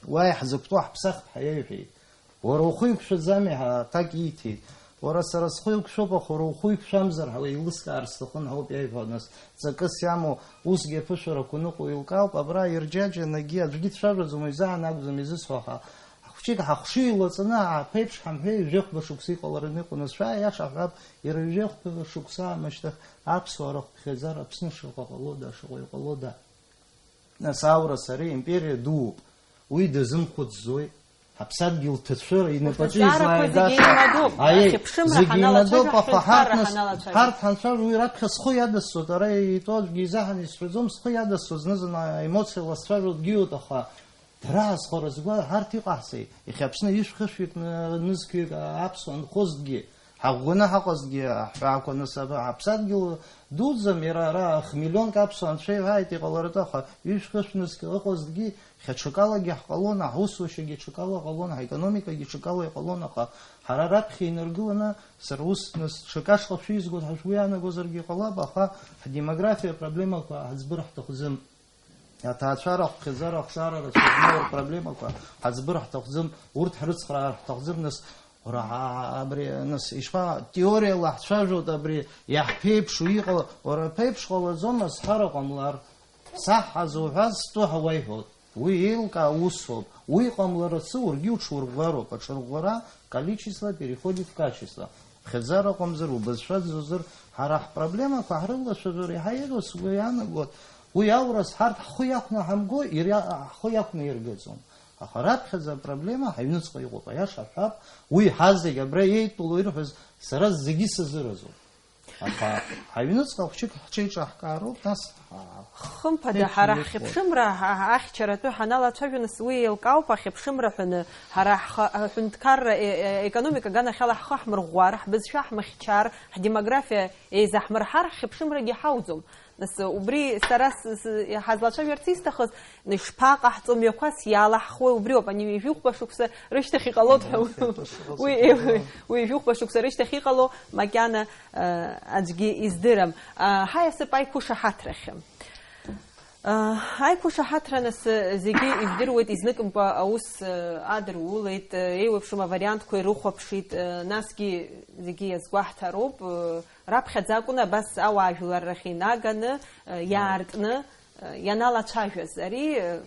уа иаҳзықәтәоу ҳԥсахп ҳәа иаиҳәеит. Уара ухы иқәшәаӡами ҳәа аҭак ииҭеит. Уара сара схы иқәшәоуп, аха уара ухы иқәшәамзар ҳәа еилыскаар сҭахын ҳәа ауп иаиҳәо, нас ҵакыс иамоу усгьы аԥышәарақәа ныҟәо еилкаауп, абра ирџьаџьанагьы аӡәгьы дцәажәаӡом, уи изаҳан акәӡам изысҳәо, аха хәҷык ҳахшыҩ лаҵаны ааԥеиԥш ҳамҳәеи, ҩажәихәба шықәса иҟалараны иҟоу, нас шәааи, иаша ҳҳәап, иара ҩажәихәба шықәса аамышьҭахь аԥсуаа рыхԥхьаӡара Аԥсны шаҟа ҟалода, шаҟа иҟалода. Нас аурыс ари империа дууп, уи дазымхәыцӡои? Ҳаԥсадгьыл ҭацәыра инапаҿы излааигаша. Урҭ азҵаарақәа зегьы еимадоуп. Аиеи, ахьыԥшымра зегьы ҳаналацәажәо, имадоуп, аха ҳҳәынҭқарра ҳарҭ нас, ҳаналацәажәо. Ҳарҭ ҳанцәажәо, уи раԥхьа схы иадысҵоит, ара итәоу аӡәгьы изаҳан исҳәаӡом, схы иадысҵоит зны-зынла аемоциала сцәажәо дгьыоит, аха дара аазхәара згәы ҳарҭ иҟаҳҵеит. Иахьа Аԥсны ишә-хышә ҩык ны-, нызқьҩык аԥсуа нхозҭгьы, ҳаӷәӷәаны ҳаҟазҭгьы, аҳәаақәа нас аб-, ҳаԥсадгьыл дуӡӡам, иара ара х-, миллионк аԥсуа анцәа иҳәааит иҟаларыда, аха ҩышә-хышә нызқь ыҟазҭгьы, иахьа ҽакалагьы ҳҟалон, ҳусушьагьы ҽакала ҟалон, ҳаекономикагьы ҽакала иҟалон, аха ҳара раԥхьа инаргыланы, сара ус нас ҽак ашҟа шәизгоит ҳәа шәгәы иаанагозаргьы ҟалап, аха ҳдемографиа проблемақәа ҳаӡбыр ҳҭахӡам. Аҭаацәара ахәԥхьаӡара ахшара рацәа змоу рпроблемақәа ҳаӡбыр ҳҭахӡам, урҭ ҳрыцхраар ҳҭахӡам, нас, уара, а-, а-, абри, нас, ишԥа, теориала ҳцәажәоит, абри иаҳԥеиԥшу иҟала, уара, ԥеиԥш ҟалаӡом, азҳара ҟамлар, саҳ ҳазуҳәаз стәы ҳауеиҳәоит, уи еилкаа усоуп, уи ҟамларацы уаргьы уҽурӷәӷәароуп, аҽырӷәӷәара количество переходит в качество. Хьӡар акәымзар, убызшәа дзузыр, ҳара ҳпроблемақәа ҳрылацәажәар иаҳа ируа сгәы иаанагоит, уи аурыс ҳарҭ ҳхы иақәнаҳамго, иара ҳхы иақәнаиргаӡом. Аха раԥхьаӡа апроблема ҳаҩныҵҟа иҟоуп, аиаша ҳҳәап, уи ҳазегь абра еидтәалоу ирҳәаз сара зегьы сазыразуп. Аха ҳаҩныҵҟа хәҷык ҳҽеиҿаҳкаароуп, нас, аа, Хымԥада, ҳара ҳхьыԥшымра ҳа-, ҳа-, ахьчаратәы ҳаналацәажәо, нас, уи еилкаауп, ахьыԥшымра ҳәаны, ҳара ҳхы-, аҳәынҭқарра, е-, е-, економика аганахьала ҳхы ҳмырӷәӷәар, ҳбызшәа ҳмыхьчар, ҳдемографиа еизаҳмырҳар, ҳхьыԥшымрагьы ҳауӡом. Нас, убри сара с-, с-, ҳазлацәажәарц исҭахыз, ишԥаҟаҳҵо, мҩақәас иалаҳхуеи, убриоуп, ани ҩажәихәба шықәса рышьҭахь иҟалоит ҳәа. Уи, уи ҩажәихәба шықәса рышьҭахь иҟало макьана, э, аӡәгьы издырам. А, ҳаиасып аиқәышаҳаҭрахь. А, аиқәышаҳаҭра, нас, зегьы ижәдыруеит, изныкымкәа аус, э, адырулеит, э, еиуеиԥшым авариантқәа ирыхәаԥшит, э, насгьы зегьы иазгәаҳҭароуп, э, раԥхьаӡа акәны абас ауаажәлар рахь инаганы, э, иаартны, э, ианалацәажәаз. Ари, э,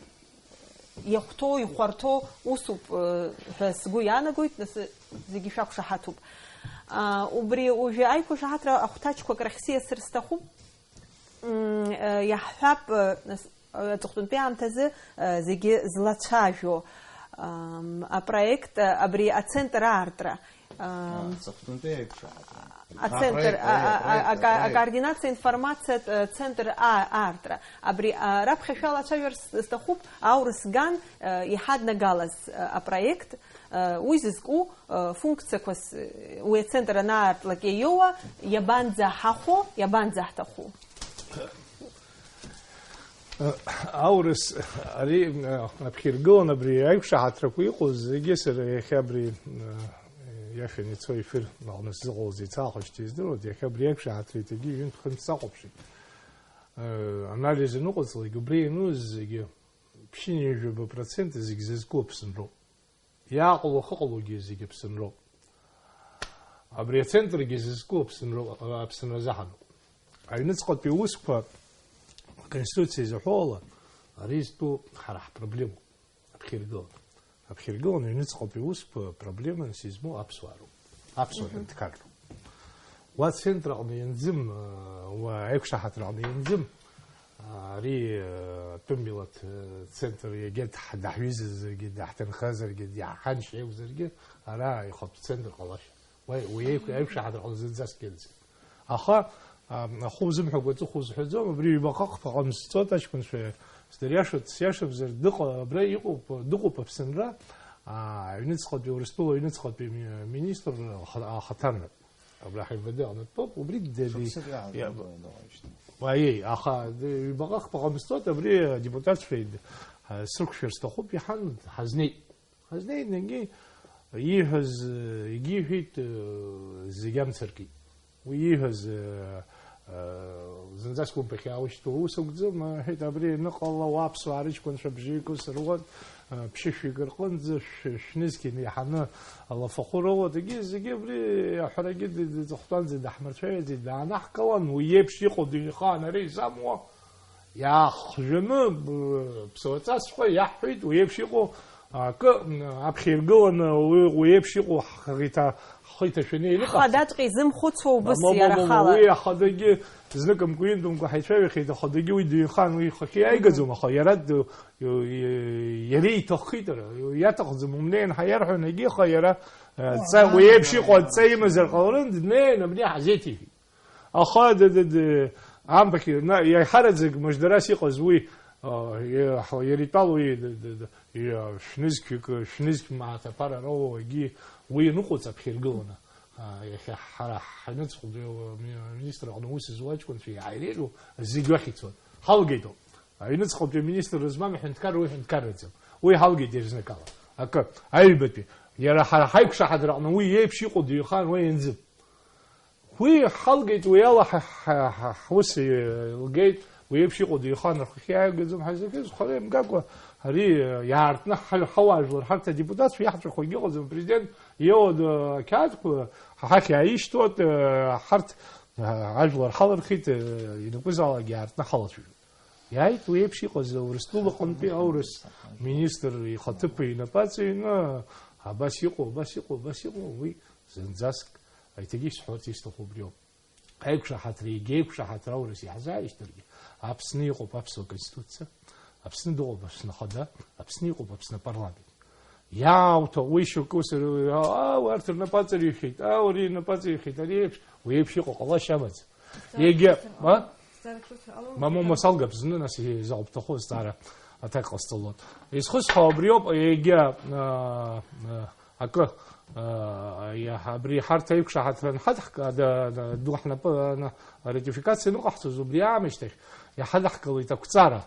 иахәҭоу, ихәарҭоу усуп, э, ҳәа сгәы иаанагоит, нас, э, зегьы шәақәшаҳаҭуп. А, убри уажәы аиқәышаҳаҭра ахәҭаҷқәак рахь сиасыр сҭахуп. М, э, иаҳҳәап, э, нас, э, аҵыхәтәантәи аамҭазы, э, зегьы злацәажәо, ам, апроект, э, абри ацентр аартра, ам, А, аҵыхәтәантәи аиқәшаҳаҭра. Ацентр, апроект, а, а, апроект, а, ака-, апроект. Акоординациа информациатә, э, центр а-, аартра. Абри, а, раԥхьа шәалацәажәар с-, сҭахуп, аурыс ган, э, иҳаднагалаз, э, апроект, э, уи зызку, э, функциақәас, э, уи ацентр анаартлак иаиоуа, иабанӡаҳахәо, иабанӡаҳҭаху? Аурыс, ари, аԥхьиргылан абри аиқәшаҳаҭрақәа иҟоу зегьы сара иахьа абри, иахьан ицо ефир аҟны сзыҟалаз еицаахәыҷ издыруеит, иахьа абри аиқәшаҳаҭра иҭагьы ҩынтә-хынтә сахәаԥшит. Анализ аныҟаҵалак, убри иануз зегьы ԥшьынҩажәаба процент зегь зызку Аԥсынроуп. Иааҟало ахьыҟалогьы зегь Аԥсынроуп. Абри ацентргьы зызку Аԥсынроуп, Аԥсынра азыҳәаноуп. Аҩныҵҟатәи аусқәа, Аконституциа изаҳәо ала, ари зтәу ҳара ҳпроблемоуп. Аԥхьиргылан. Аԥхьиргылан аҩныҵҟатәи аусқәа проблемас измоу аԥсуаа роуп. Аԥсуа Мгм. ҳәынҭқарроуп. Уа центр аҟны ианӡым, уа аиқәшаҳаҭра аҟны ианӡым, ари, атәым милаҭ, центр иагьа даҳ-, даҳҩызазаргьы, даҳҭынхазаргьы, иаҳханшьа иакәзаргьы, ара ихатә центр ҟалашьа. Уи, уи аиқә-, аиқәшаҳаҭра аҟны зынӡаск ианӡам. Аха, а, ахәы узымҳәакәа аҵыхәа узҳәаӡом, абри ҩбаҟа-хԥаҟа мсҵоит аҷкәынцәа, сдыриашоит, сиашамзар, дыҟа-, абра иҟоуп, дыҟоуп Аԥсынра, а, аҩныҵҟатәи, Урыстәыла аҩныҵҟатәи ми-, министр аха-, ахаҭарнак. Абра ҳ-МВД аҟнытәоуп, убри ддели-, Шықәсык иа-, иаанкылоит, уажәшьҭа. Уаиеи, аха д-, ҩбаҟа-хԥаҟа мсҵоит, абри адепутатцәа ид-, а, срықәшәар сҭахуп, иҳан, ҳазнеит. Ҳазнеит, егьи ииҳәаз, егьи иҳәеит, э, зегь амца ркит. Уи ииҳәаз, э, э, зынӡаск умԥахьаауа ишьҭоу ус акәӡам, иҳәеит, абри аныҟала, уа аԥсуаа рыҷкәынцәа бжьҩык ус руан, э, ԥшьышәҩык рҟынӡа шә-, шәнызқь инеиҳаны алафахәы роуа, дагьы зегьы абри аҳәарагьы д-, д-, дыҵыхәтәанӡа даҳмырцәаҩаӡеит, даанаҳкылан, уи еиԥш иҟоу дыҩхаан ара изамуа, иаахжәаны, б-, ԥсуаҵасҵәҟьа иаҳҳәеит, уи еиԥш иҟоу акы, м, аԥхьа иргыланы, уи, уи еиԥш иҟоу ҳхы иҭа-, ҳхы иҭашәаны еилыҟаҳҵап. Ҳхадаҵәҟьа изымхәыцуа убыс Ма, ма, ма, иара ма, ма, ахала. Уи ахадагьы зныкымкәа-ҩынтәымкәа ҳаицәажәахьеит, ахадагьы уи дыҩхан, уи ихахьы иааигаӡом, аха иара д-, и-, и-, иара иҭаххеит, ара, иаҭахӡам, умнеин ҳәа иарҳәон, егьи, аха иара, э, Уа, ҵа, уи еиԥш иҟоу адҵа имазар ҟаларын, днеин абни ҳазеиҭеиҳәеит. Аха, д-, д-, д-, амбахь, на, иаҳараӡак мыждарас иҟаз уи, а, иа-, ҳа-, иара итәала уи, д-, д-, д-, иа-, шәнызқьҩык, шәнызқь мааҭ аԥара роуагьы уи ианыҟәыҵ аԥхьа иргыланы, а, иахьа ҳара ҳаҩныҵҟатәи, а, ми-, министр аҟны аус зуа аҷкәынцәа иааиреироу зегь уахь ицон. Ҳалгеит ауп. Аҩныҵҟатәи аминистр змам аҳәынҭқарра уи ҳәынҭқарраӡам. Уи ҳалгеит иазныкала. Акы, аҩбатәи, иара ҳара ҳаиқәшаҳаҭра аҟны уи иеиԥш иҟоу дыҩхан, уи ианӡым. Уи ҳалгеит, уи ала ҳа, ҳа, ҳа, ҳус еилгеит, уи еиԥш иҟоу деиханархахьы иааигаӡом ҳазегьы, зхәара имгакәа, ари иаартны ҳа-, ҳауаажәлар, ҳарҭ адепутатцәа иаҳҵәахуагьы ыҟаӡам, апрезидент иоуа ақьаадқәа ҳа ҳахь иааишьҭуа, ҳарҭ ажәлар ҳалырхит, ианакәызаалак иаартны ҳалацәажәоит. Иааит уи еиԥш иҟаз Урыстәылаҟынтәи аурыс министр ихаҭыԥ инапы аҵаҩны, абас иҟоу, абас иҟоу, абас иҟоу, уи зынӡаск, аиҭагьы исҳәарц исҭаху убриоуп. Аиқәшаҳаҭра, егьа аиқәшаҳаҭра аурыс иаҳзааишьҭыргьы, Аԥсны иҟоуп аԥсуа конституциа, Аԥсны дыҟоуп Аԥсны Ахада, Аԥсны иҟоуп Аԥсны апарламент. Иаауҭо, уи шьоукы ус, аа, уарҭ рнапы аҵаҩхьеит, аа, уара инапы аҵаҩхьеит, ари еиԥш, уи еиԥш иҟоу ҟалашьа амаӡам. Егьа, ма? Мамома салгап зны, нас изаҟа бҭаху азҵаара аҭак ҟасҵалон. Изхысҳәаау абриоуп, егьа, аа, аа, акы, аа, иаҳа-, абри ҳарҭ аиқәшаҳаҭра анҳадҳк-, ада-, ада-, ду ҳнапы, ана-, аратификациа аныҟаҳҵоз, убри аамышьҭахь иҳадаҳкылеит ақәҵара,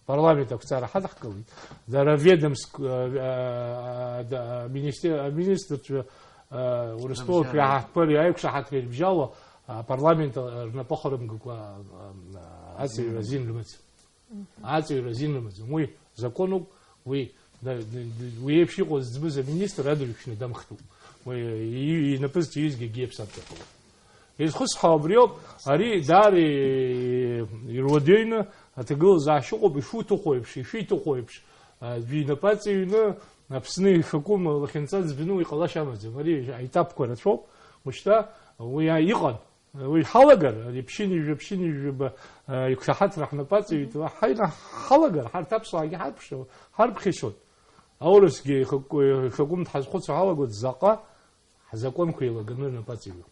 апарламент ақәҵара ҳадаҳкылеит. Дара аведомск-, аа, аа, да-, аминистр-, аминистрцәа, аа, Урыстәылатәи Рыбжьара. Аҳаҭқәа аиқәшаҳаҭра ирыбжьало апарламент рнапы ахарымгакәа, аа, аа, аҵаҩра азин рымаӡам. Аҵаҩра азин рымаӡам. Уи законуп, уи, да, да, да, уи еиԥш иҟоу зӡбыз аминистр адырҩаҽны дамхтәуп. Уи и-, инапы зҿиазгьы егьи аԥсабҿа ҟалоит. Изхысҳәаау абриоуп, ари даара и-, ируадаҩны аҭагылазаашьа ыҟоуп, ишуҭаху еиԥш, ишиҭаху еиԥш, аӡәы инапы аҵаҩны Аԥсны ишакәым лахьынҵа ӡбны уи ҟалашьа амаӡам. Ари аетапқәа рацәоуп, мышьҭа уи иҟан. Уи ҳалагар, ари ԥшьынҩажәа, ԥшьынҩажәаба, а, иқәшаҳаҭра ҳнапы аҵаҩит, ҳаина ҳалагар, ҳарҭ аԥсуаагьы ҳарԥшьо-, ҳарԥхьашьоит. Аурысгьы ихакәы-, ихакәым дҳазхәыцуа ҳалагоит, заҟа ҳзакәанқәа еилаганы рнапы аҵаҩу.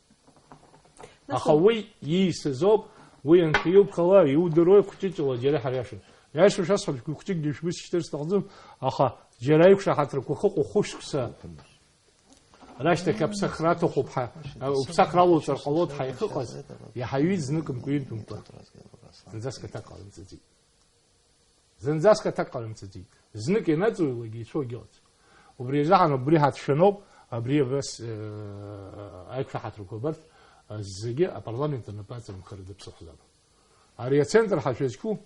Нас Аха уи- уи иисыз ауп, уи анцәа иуԥхала, иудыруеи хәҷыҷла, џьара ҳариашам. Иашоу шәасҳәап, хәҷыкгьы шәмысшьҭыр сҭахӡам, аха џьара аиқәшаҳаҭрақәа ахьыҟоу хәышықәса Рашьҭахь аԥсахра аҭахуп ҳәа, уԥсахра алоуҵар ҟалоит ҳәа иахьыҟаз, иаҳаҩит зныкымкәа-ҩынтәымкәа. Зынӡаск аҭак ҟарымҵаӡеит. Зынӡаск аҭак ҟарымҵаӡеит. Знык ианаҵуҩлак еицәоу агьыҟаӡам. Убри азыҳәан убри ҳацәшәаноуп, абри абас, э, аиқәшаҳаҭрақәа абарҭ, э, зегьы апарламент анапы аҵамхара дыԥсыхәзаап. Ари ацентр ҳашәызқәу,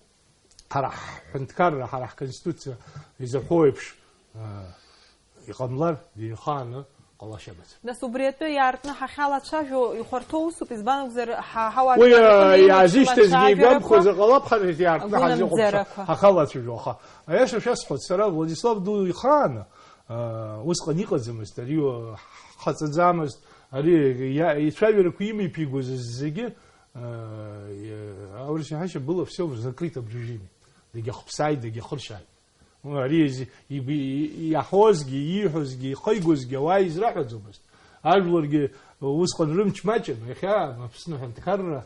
Ҳара ҳҳәынҭқарра, ҳара ҳконституциа изаҳәо еиԥш, а, иҟамлар, дирхааны ҟалашьа амаӡам. Нас убри атәы иаартны ҳахьалацәажәо ихәарҭоу усуп, избан акәзар, ҳа-, ҳауаажәларрақәа неины иаазышьҭызгьы еицәылацәажәарақәа, игәамԥхоз аҟалап ҳара иаартны ҳазыҟоуп агәынамӡарақәа. Ҳахалацәажәо, аха аиаша шәасҳәоит, сара Владислав ду ихааны, а, усҟан иҟаӡамызт, ари, а, ҳхаҵаӡамызт, ари иа-, ицәажәарақәа имеиԥигоз зегьы, а, иа-, аурыс иаҳәашьа было всё в закрытом режиме. Дагьахԥсааит, дагьахыршьааит. Ари зи-, иби-, и-, иаҳозгьы, ииҳәозгьы, ихигозгьы ауаа израҳәаӡомызт. Ажәларгьы усҟан рымч маҷын, иахьа Аԥсны аҳәынҭқарра,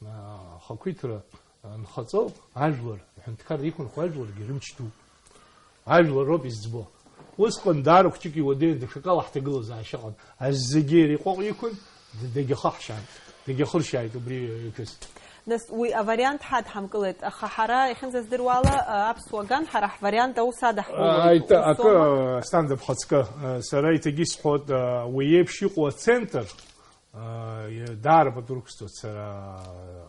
а, ахақәиҭра анхаҵо ажәлар, аҳәынҭқарра иқәынхо ажәларгьы рымч ду. Ажәлар роуп изӡбо. Усҟан даара хәҷык иуадаҩын, даҽакала ҳҭагылазаашьа ыҟан. Зегьы иара иҟәаҟә иқәын, д-, дагьахаҳшьааит, дагьахыршьааит убри икыз. Нас уи авариант ҳадҳамкылеит, аха ҳара иахьынӡаздыруала, а, аԥсуа ган ҳара ҳвариант аус адаҳкылоит. Аиҭа-, акы, усоума? Асҭанда бхаҵкы, а, сара иҭагьы исҳәоит, а, уи еиԥш иҟоу ацентр, а, иа-, даара пату рықәсҵоит сара,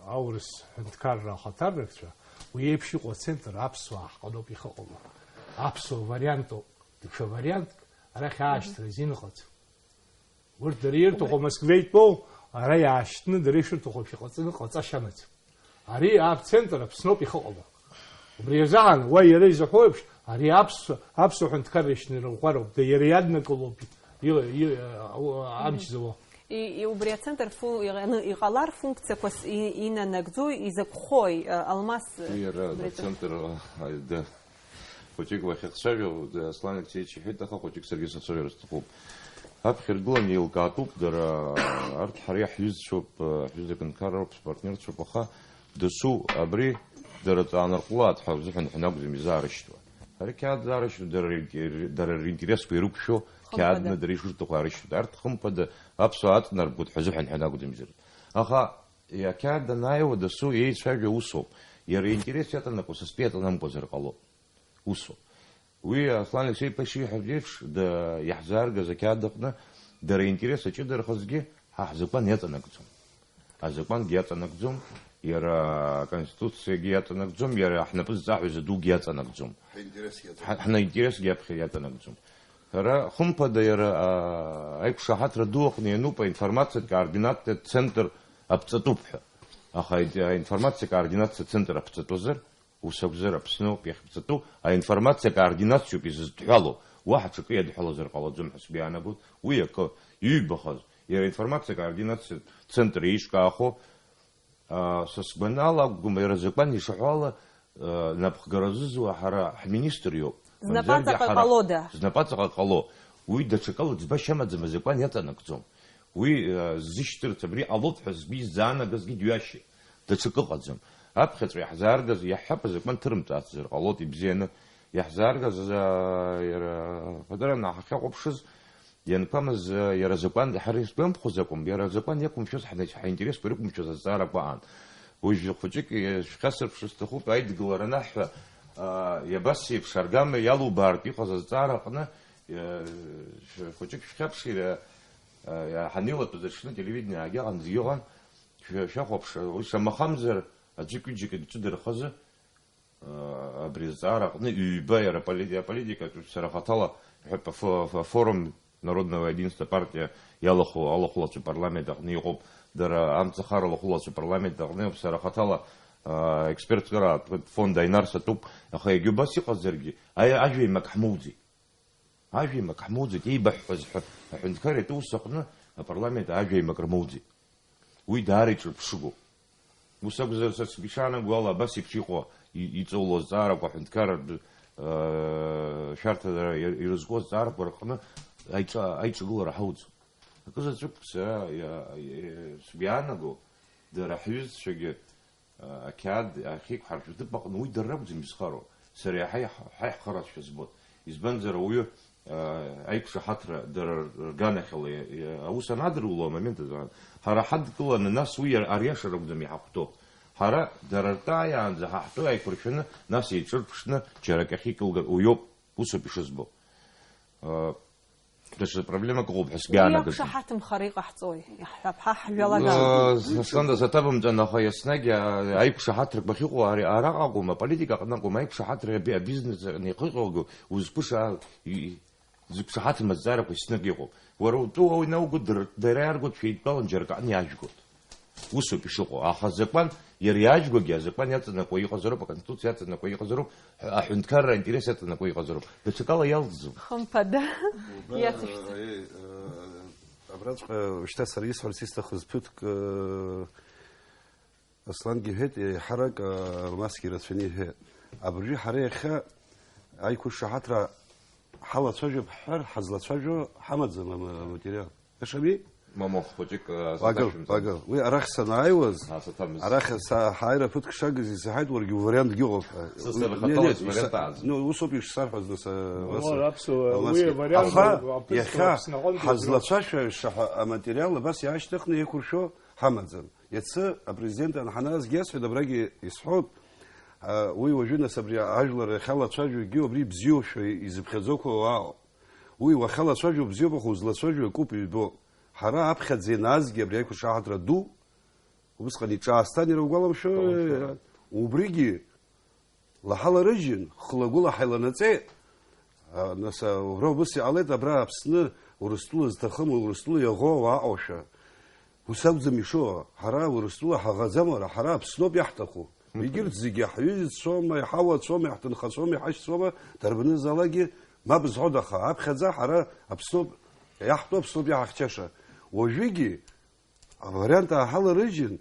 аурыс ҳәынҭқарра ахаҭарнакцәа, уи еиԥш иҟоу ацентр аԥсуаа ҳҟаноуп ихыҟало. Аԥсуа вариант ауп, даҽа вариантк арахь аашьҭра азин ыҟаӡам. Урҭ дара ирҭаху Москва итәоу, ара иаашьҭны дара ишырҭаху еиԥш иҟаҵаны ҟаҵашьа амаӡам. Ари абцентр Аԥсноуп ихыҟало. Убри азыҳәан, уа иара изаҳәо еиԥш, ари аԥсуа, аԥсуа ҳәынҭқарра ишьҭнарыӷәӷәароуп, да иара иаднакылоуп ила, и-, а-, амч зауа. И-, и-, убри ацентр фу-, иҟ-, аны иҟалар функциақәас и-, инанагӡои, изакәхои, а, Алмас, Уи иара убри аҵа- ацентр, а, да. Хәыҷык уахьахцәажәо, Аслан Алексеевич иҳәеит, аха хәыҷык саргьы сахцәажәара сҭахуп. Аԥхьа иргыланы еилкаатәуп, дара, арҭ ҳара иаҳҩызцәоуп, ҳҩыза ҳәынҭқарроуп, спартнерцәоуп, аха дасу абри дара ҵаанарҟәлааит ҳәа рзыҳәан ҳәа акәӡам изаарышьҭуа. Ари қьаад заарышьҭуа, дара ринтер-, дара ринтересқәа ирықәшәо, хымԥада, қьаадны дара ишырҭаху аарышьҭуеит. Арҭ хымԥада аԥсуаа аҵанарбгоит ҳәа азыҳәан ҳәа акәӡам изырҭо. Аха, иа-, ақьаад анааиуа дасу еицәажәо усоуп. Иара интерес иаҵанакуа са стәы иаҵанамкуазар ҟалоит. Усоуп. Уи Аслан Алексеи-иԥа ишиҳәаз еиԥш, да-, иаҳзааргаз ақьаад аҟны дара аинтерес аҷыдарахазгьы ҳа ҳзакәан иаҵанакӡом. Азакәангьы иаҵанакӡом, иара аконституциагьы иаҵанакӡом, иара ҳнапы зҵаҳәаз адугьы иаҵанакӡом. Ҳаинтересгьы иаҵанакӡом. Ҳа-, ҳнаинтересгьы аԥхьа иаҵанакӡом. Ҳара, хымԥада, иара, а, аиқәшаҳаҭра ду аҟны иануп аинформациатә координатә центр аԥҵатәуп ҳәа. Аха аи-, аинформациа координациа центр аԥҵатәызар, Ус акәзар, Аԥсны ауп иахьԥҵатәу, аинформациа координациоуп изызҭҳәало, уаҳа ҽакы иадҳәалазар ҟалаӡом ҳәа сгәы иаанагоит. Уи акы, иҩбахаз, иара аинформациа координациа центр еиҿкаахо, а, са сгәанала акәым, иара азакәан ишаҳәо ала, а, напхгара зызуа ҳара ҳминистр иоуп. Знапаҵаҟа Мамзаргьы ҳара ҟалода? Знапаҵаҟа ҟало. Уи даҽакала ӡбашьа амаӡам, азакәан иаҵанакӡом. Уи, а, ззышьҭырц абри ҟалоит ҳәа згәы изаанагазгьы дҩашьеит. Даҽакы ыҟаӡам. Аԥхьаҵәҟьа иаҳзааргаз, иаҳҳәап, азакәан ҭырымҵаарц зар ҟалоит, ибзианы. Иаҳзааргаз, а, иара, ҳадаран ҳахьахәаԥшыз, ианқәамыз, а, иара азакәан, ҳара исгәамԥхоз акәым, иара азакәан иақәымшәоз, ҳна-, ҳаинтересқәа ирықәымшәоз азҵаарақәа аан. Уажә хәыҷык, е, шәхьасырԥшыр сҭахуп, аидгылара анаҳҳәа, а, иабас еиԥш аргама иалубаартә иҟаз азҵаара аҟны, е, шә-, хәыҷык шәхьаԥшыр, а, а, ҳанеилатәаз аҽны телевидение аагьаҟан зегьы ыҟан. Шәа-, шәахәаԥш, уи шамахамзар, аӡәык-ҩыџьак егьҿыдырхазы, а, абри азҵаара аҟны ҩба иара поли-, аполитикатә, сара хаҭала, иҳәатәа фо-, фо-, форум народного единства партиа иалахәу алахәылацәа парламент аҟны иҟоуп, дара амцахара алахәылацәа парламент аҟны иҟоуп, сара хаҭала, а, експертқәа фонд Аинар сатәуп, аха егьа убас иҟазаргьы, аи-, ажәеимак ҳмоуӡеит. Ажәеимак ҳмоуӡеит, еибаҳҳәаз ҳәа, аҳәынҭқар иатәы ус аҟны апарламент ажәеимак рмоуӡеит. Уи даара иҿырԥшыгоуп. Ус акәзар, са сгәы ишаанагоу ала, абас еиԥш иҟоу, и-, иҵоулоу азҵаарақәа, аҳәынҭқарратә, э, шәарҭадара ир-, ирызку азҵаарақәа рҟны аиҿа-, аиҿагылара ҳауӡом. Акы заҵәык сара иа-, иа-, сгәы иаанагоу, дара ҳҩызцәагьы, ақьаад ахьеиқәҳаршәо аҭыԥ аҟны уи дара ракәӡам изхароу, сара иаҳа иаҳ-, ҳаиҳхарацәа збоит. Избанзар, ауаҩы, а, аиқәшаҳаҭра дара рганахьала иа-, иа-, аус анадыруло амомент азы, ҳара ҳадкыланы, нас уи иар-, ариаша ракәӡам иҳахәҭоу. Ҳара дара ртәы ааиаанӡа ҳаҳтәы ааиқәыршәаны, нас еиҿырԥшны џьара акы ахьикылгар уиоуп, усоуп ишызбо. А, даҽа проблемак ыҟоуп ҳәа Уи сгәы иаанагоит. Иақәшаҳаҭымхар иҟаҳҵои, иаҳҳәап, ҳа ҳжәалар. Э, Асланда, саҭабымҵан, аха еснагь, а, аиқәшаҳаҭрақәа ахьыҟоу ари араҟа акәым, аполитика аҟны акәым, аиқәшаҳаҭра аби-, абизнес аҟны ихыҟьоугьы узқәыша-, и-, зықәшаҳаҭым азҵаарақәа еснагь иҟоуп. Уара утәы уа инауго дыр-, дара иааргоит, шәеидтәалан џьара акы аҟны иаажәгоит. Усоуп ишыҟоу. Аха азакәан, иара иаажәгогьы азакәан иаҵанакуа иҟазароуп, аконституциа иаҵанакуа иҟазароуп, аҳәынҭқарра аинтерес иаҵанакуа иҟазароуп. Даҽакала иалҵӡом. Хымԥада. Убра, Иацышәҵа. Э, э, абраҵәҟьа шьҭа сара исҳәарц исҭахыз ԥыҭк, э, Аслангьы иҳәеит, еиҳарак, э, Алмасгьы ирацәаны иҳәеит. Абыржәы ҳара иахьа аиқәышаҳаҭра ҳалацәажәап ҳҳәар, ҳазлацәажәо ҳамаӡам ама-, аматериал. Иашами? Мамоу, хәыҷык, э, Пагыл, саҭашәымҵан. Пагыл. Уи арахь санааиуаз, А, саҭамыз. Арахь са-, ҳааира ԥыҭк шагыз исаҳаит, уаргьы увариантгьы ыҟоуп ҳәа. Сара Уи, сарахатәала не, не, исвариант са-, ааӡам. Ну, усоуп ишсарҳәаз, нас, э, Уара Васлик. Аԥсуа, Алмасгьы. Уи авариант Аха, аԥсуа иахьа Аԥсны аҟынтәи ҳазлацәажәаша ҳәа аматериал абас иаашьҭыхны еиқәыршәо ҳамаӡам. Иацы апрезидент анҳанаазгьы асҳәеит, абрагьы исҳәоит, а, уи уажәы нас абри ажәлар иахьалацәажәогьы убри бзиоушәа изыԥхьаӡоқәа уаауп. Уи уахьалацәажәо бзиоуп, аха узлацәажәо акуп ибо. Ҳара аԥхьаӡа ианаазгьы абри аиқәшаҳаҭра ду, убысҟан иҿаасҭан иара угәаламшәо, Угәаламшәо. Убригьы лаҳаларыжьын, хылагәыла ҳаиланаҵеит. А, нас, а, убра убыс иҟалеит, абра Аԥсны Урыстәыла зҭахым, Урыстәыла иаӷоу ауаа ҟоушәа. Ус акәӡам ишыҟоу, ҳара Урыстәыла ҳаӷаӡам, уара, ҳара Аԥсноуп иаҳҭаху. Егьырҭ зегьы ҳҩызцәоума, иҳауацәоума, иҳҭынхацәоума, иҳашьцәоума, дарбанызаалакгьы мап зҳәода, аха аԥхьаӡа ҳара Аԥсноуп иаҳтәу, Аԥсноуп иаҳахьчаша. Уажәыгьы авариант ааҳаларыжьын,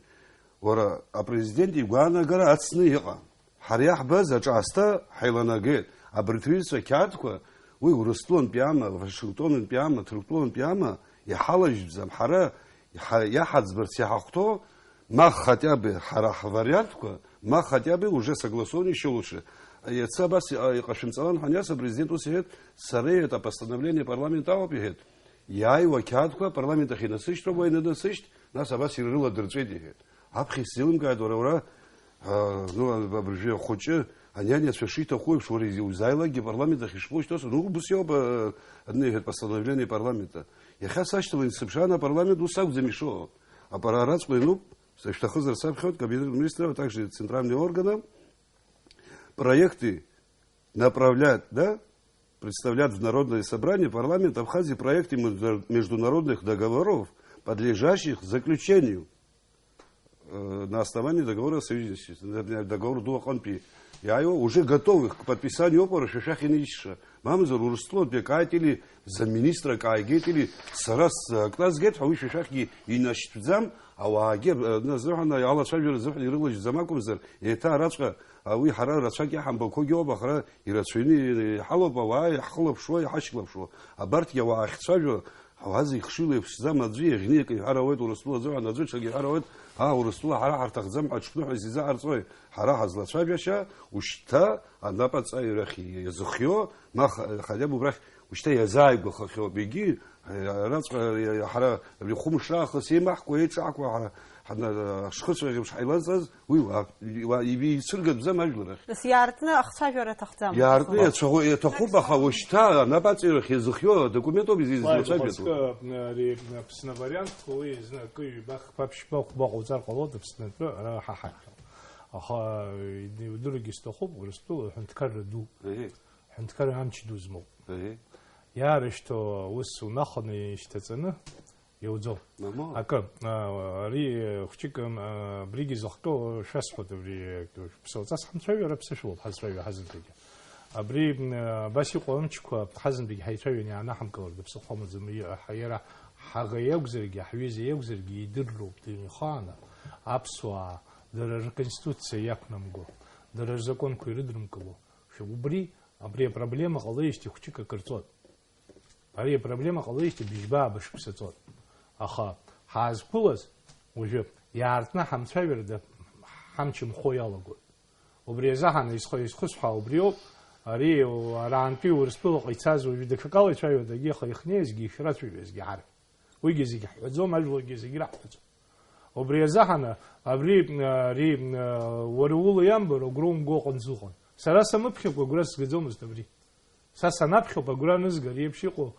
уара, апрезидент игәаанагара ацны иҟан. Ҳара иаҳбаз аҿаасҭа ҳаиланагеит. Абарҭ рҩызцәа ақьаадқәа, уи Урыстәылантәи ама, Вашингтонантәи ама, Ҭырқәтәылантәи ама, иҳалажьбӡам. Ҳара иҳа-, иаҳаӡбарц иҳахәҭоу, ма хотя бы ҳара ҳвариантқәа, ма хотя бы уже согласованный еще лучше. Иацы абас иҟа-, иҟашәымҵалан ҳәа аниас, апрезидент ус иҳәеит, сара, иҳәеит, апостановление апарламент ауп, иҳәеит. Иааиуа ақьаадқәа апарламент ахь инасышьҭроуп, уа инанасышьҭ, нас абас ирыладырҵәеит, иҳәеит. Аԥхьа исзеилымкааит, уара, уара, а, ну, абыржәы ахәыҷы, ани ани ацәа шиҭаху еиԥш, уара изи-, узааилакгьы апарламент ахь ишԥоушьҭоу, ну, убыс иоуп, а, ани, иҳәеит, постановление парламента. Иахьа сашьҭалан сыԥшаан, апарламент ус акәӡам ишыҟоу. Апара араҵәҟьа иануп, сышәҭахызар саԥхьоит, кабинет министров, а также центральные органы, проекты направлять, да, представлять в Народное собрание, парламент Абхазии проекты между-, международных договоров, подлежащих заключению, э, на основании договора о союзничестве, например, договор ду аҟынтәи иааиуа, уже готовых к подписанию, опора шәа шәахь инеишьша. Мамзар Урыстәылантәи акы ааит или замминистра акы ааигеит или сара сакы назгеит ҳәа уи шәа шәахьгьы инашьҭӡам, ауаагьы, э, назыҳәан алацәажәара азыҳәан ирылажьӡам акәымзар, еиҭа араҵәҟьа А, уи ҳара рацәак иаҳамбақәоугьы ауп, аха ирацәаҩны иҳалоуп ауаа иаҳхылаԥшуа, иҳашьклаԥшуа. Абарҭгьы ауаа ахьцәажәо, ауаа зегь хшыҩла иԥшӡам, аӡәы иаӷьны акы иҳәар ауеит, Урыстәыла азыҳәан аӡәы ҽак иҳәар ауеит, аа, Урыстәыла ҳара ҳарҭахӡам ҳәа ҽԥныҳәас изаҟарҵои? Ҳара ҳазлацәажәаша, ушьҭа анапаҵаҩрахь иазыхио, ма х-, хотя бы убрахь ушьҭа иазааигәахахьоуп. Егьи, Араҵәҟьа ҳара абри хәымш раахыс еимаҳкуа, еиҿаҳкуа ҳара ҳана-, ашхырцәа еиԥш ҳаилазҵаз, уи уа, уа, иби-, ицәыргатәӡам ажәлар ахь. Нас иаартны ахцәажәара аҭахӡам. Иаартны иацәаӷәо-, иаҭахуп, аха уажәшьҭа анапаҵаҩрахь иазыхиоу адокумент ауп изизлацәажәатәу. Ухаҵкы, ари Аԥсны авариант, уи зны акы, ҩба, хԥа, ԥшьба, хәба ҟауҵар ҟалоит Аԥснытәы, ара ҳа ҳаҳҭо. Аха, иудыруагьы сҭахуп, Урыстәыла аҳәынҭқарра ду. Еҳе. Ҳәынҭқарра амч ду змоуп. Еҳе. Иаарышьҭоу аус унаханы ишьҭаҵаны иауӡом. Мамоу. Акы, а, ари, хәҷык, а, абригьы зыхҟьо шәасҳәоит, абри, ԥсылҵас ҳамцәажәо, ара ԥсышәалоуп ҳазцәажәо ҳазынтәыгьы. Абри, а, абас иҟоу амчқәа ҳазынтәыгьы ҳаицәажәон иаанаҳамкылар, дыԥсыхәа амаӡам, и-, ҳа-, иара ҳаӷа иакәзаргьы, ҳҩыза иакәзаргьы идырроуп, ихааны аԥсуаа дара рконституциа иақәнамго, дара рзакәанқәа ирыдрымкыло. Шәа убри, абри апроблема ҟалеижьҭеи хәҷык акыр ҵуан. Ари апроблема ҟалеижьҭеи быжьба-ааба шықәса ҵуан. Аха ҳаазқәылаз уажәы иаартны ҳамцәажәара да-, ҳамч нхо иалагоит. Убри азыҳәан изхы-, изхысҳәаау убриоуп, ари, араантәи Урыстәылаҟа ицаз уажәы даҽакала ицәажәоит, егьи аха ихнеизгьы, ишрацәажәозгьы ҳарҭ. Уигьы зегьы ҳҳәаӡом, ажәларгьы зегьы раҳҳәаӡом. Убри азыҳәан, абри, ари, уара ула иамбар, агәра умго аҟынӡа уҟан. Сара самыԥхьакәа агәра сгаӡомызт абри. Са санаԥхьоуп агәра анызга, ари еиԥш иҟоу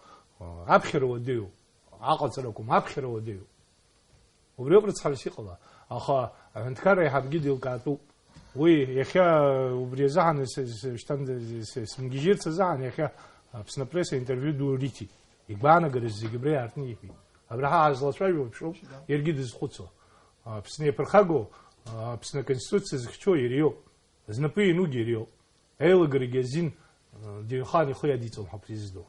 Аԥхьара уадаҩуп, аҟаҵарақәам, аԥхьара уадаҩуп. Убриоуп рыцҳарас иҟала, аха аҳәынҭқарра аиҳабгьы деилкаатәуп. Уи иахьа убри азыҳәан с-, с-, шьҭан с-, с-, сымгьежьырц азыҳәан иахьа Аԥсны апресса интервиу ду риҭеит. Игәаанагараз зегьы убра иаартны иҳәеит. Абраҳа ҳазлацәажәо уԥшроуп, иаргьы дызхәыцуа. Аԥсны иаԥырхагоу, Аԥсны аконституциа зыхьчо иара иоуп. Знапы ианугьы иара иоуп. Аилагарагьы азин, э, дыҩхан ихы иадиҵон ҳәа акры изду.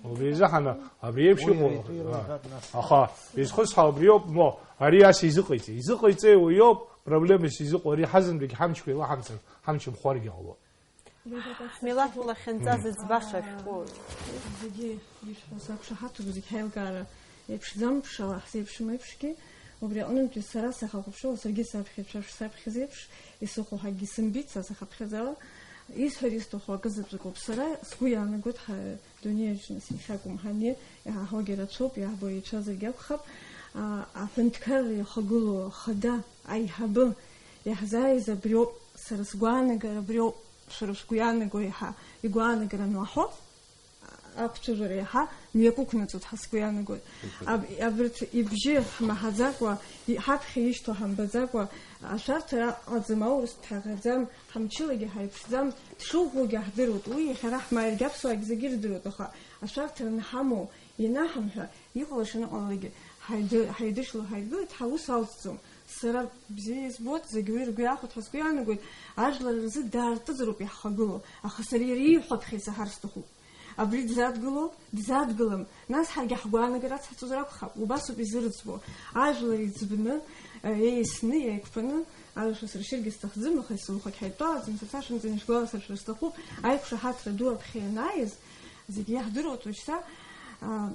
Убри изыҳәан абри еиԥш Уи иҟоу, иара итәы а, еилыргап нас. Аха изхысҳәаау абриоуп, мо, ари ас изыҟаиҵеи? Изыҟаиҵеи уи иоуп, проблемас изыҟоу ари ҳазынтәык ҳамчқәа еилаҳамҵар, ҳамчымхәаргьы ҟалоит. Милаҭ лахьынҵа зыӡбаша ашәҟәы. Зегьы ишәҳәо сақәшаҳаҭуп, зегь ҳаилкаара еиԥшӡам, ԥшала ҳзеиԥшым еиԥшгьы. Убри аҟнынтәи сара сахьахәаԥшуа, саргьы саԥхьа ицәа шсаԥхьаз еиԥш, исыхәо ҳәагьы сымбеит, са сахьаԥхьаӡала. Исҳәар исҭаху акы заҵәыкоуп. Сара сгәы иаанагоит ҳа-, дунеи аҿы нас иахьакәым ҳани, иҳаҳауагьы рацәоуп, иаҳбо еицәазаргьы акәхап. А, аҳәынҭқарра иахагылоу ахада аиҳабы иаҳзааиз абриоуп, сара сгәаанагара абриоуп, шәара шәгәы иаанаго еиҳа игәаанагара анлаҳәо, ақәцәажәара иаҳа мҩақәықәнаҵоит ҳәа сгәы иаанагоит. Аб-, абарҭ ибжьы ҳмаҳаӡакәа, и-, ҳаԥхьа ишьҭоу ҳамбаӡакәа, ашәарҭара ыҟаӡам, аурыс дҳаӷаӡам, ҳамчылагьы ҳаиԥшӡам, дшыӷәӷәоугьы ҳдыруеит. Уи иахьа ара ҳмааиргьы аԥсуаагьы зегьы ирдыруеит, аха ашәарҭара анҳамоу, ианаҳамҳәа, иҟалаша аныҟалалакгьы ҳаидыр-, ҳаидышло ҳаидгылеит, ҳаус алҵӡом. Сара бзиа избоит, зегь уи ргәы иахәоит ҳәа сгәы иаанагоит, ажәлар рзы даартызароуп иаҳхагылоу, аха сара иара ииҳәо аԥхьа исаҳар сҭахуп. Абри дзадгылоу, дзадгылам, нас ҳаргьы ҳгәаанагара ацҳҵозар акәхап, убасоуп изырӡбо. Ажәлар иӡбны, еисны, еиқәԥаны, алашара сыршьыргьы сҭахӡам, аха исылхәагь ҳаидтәалаӡам, сыцашәымҵан ишәгәаласыршәар сҭахуп, аиқәшаҳаҭра ду аԥхьа ианааиз, зегь иаҳдыруеит уажәшьҭа, а,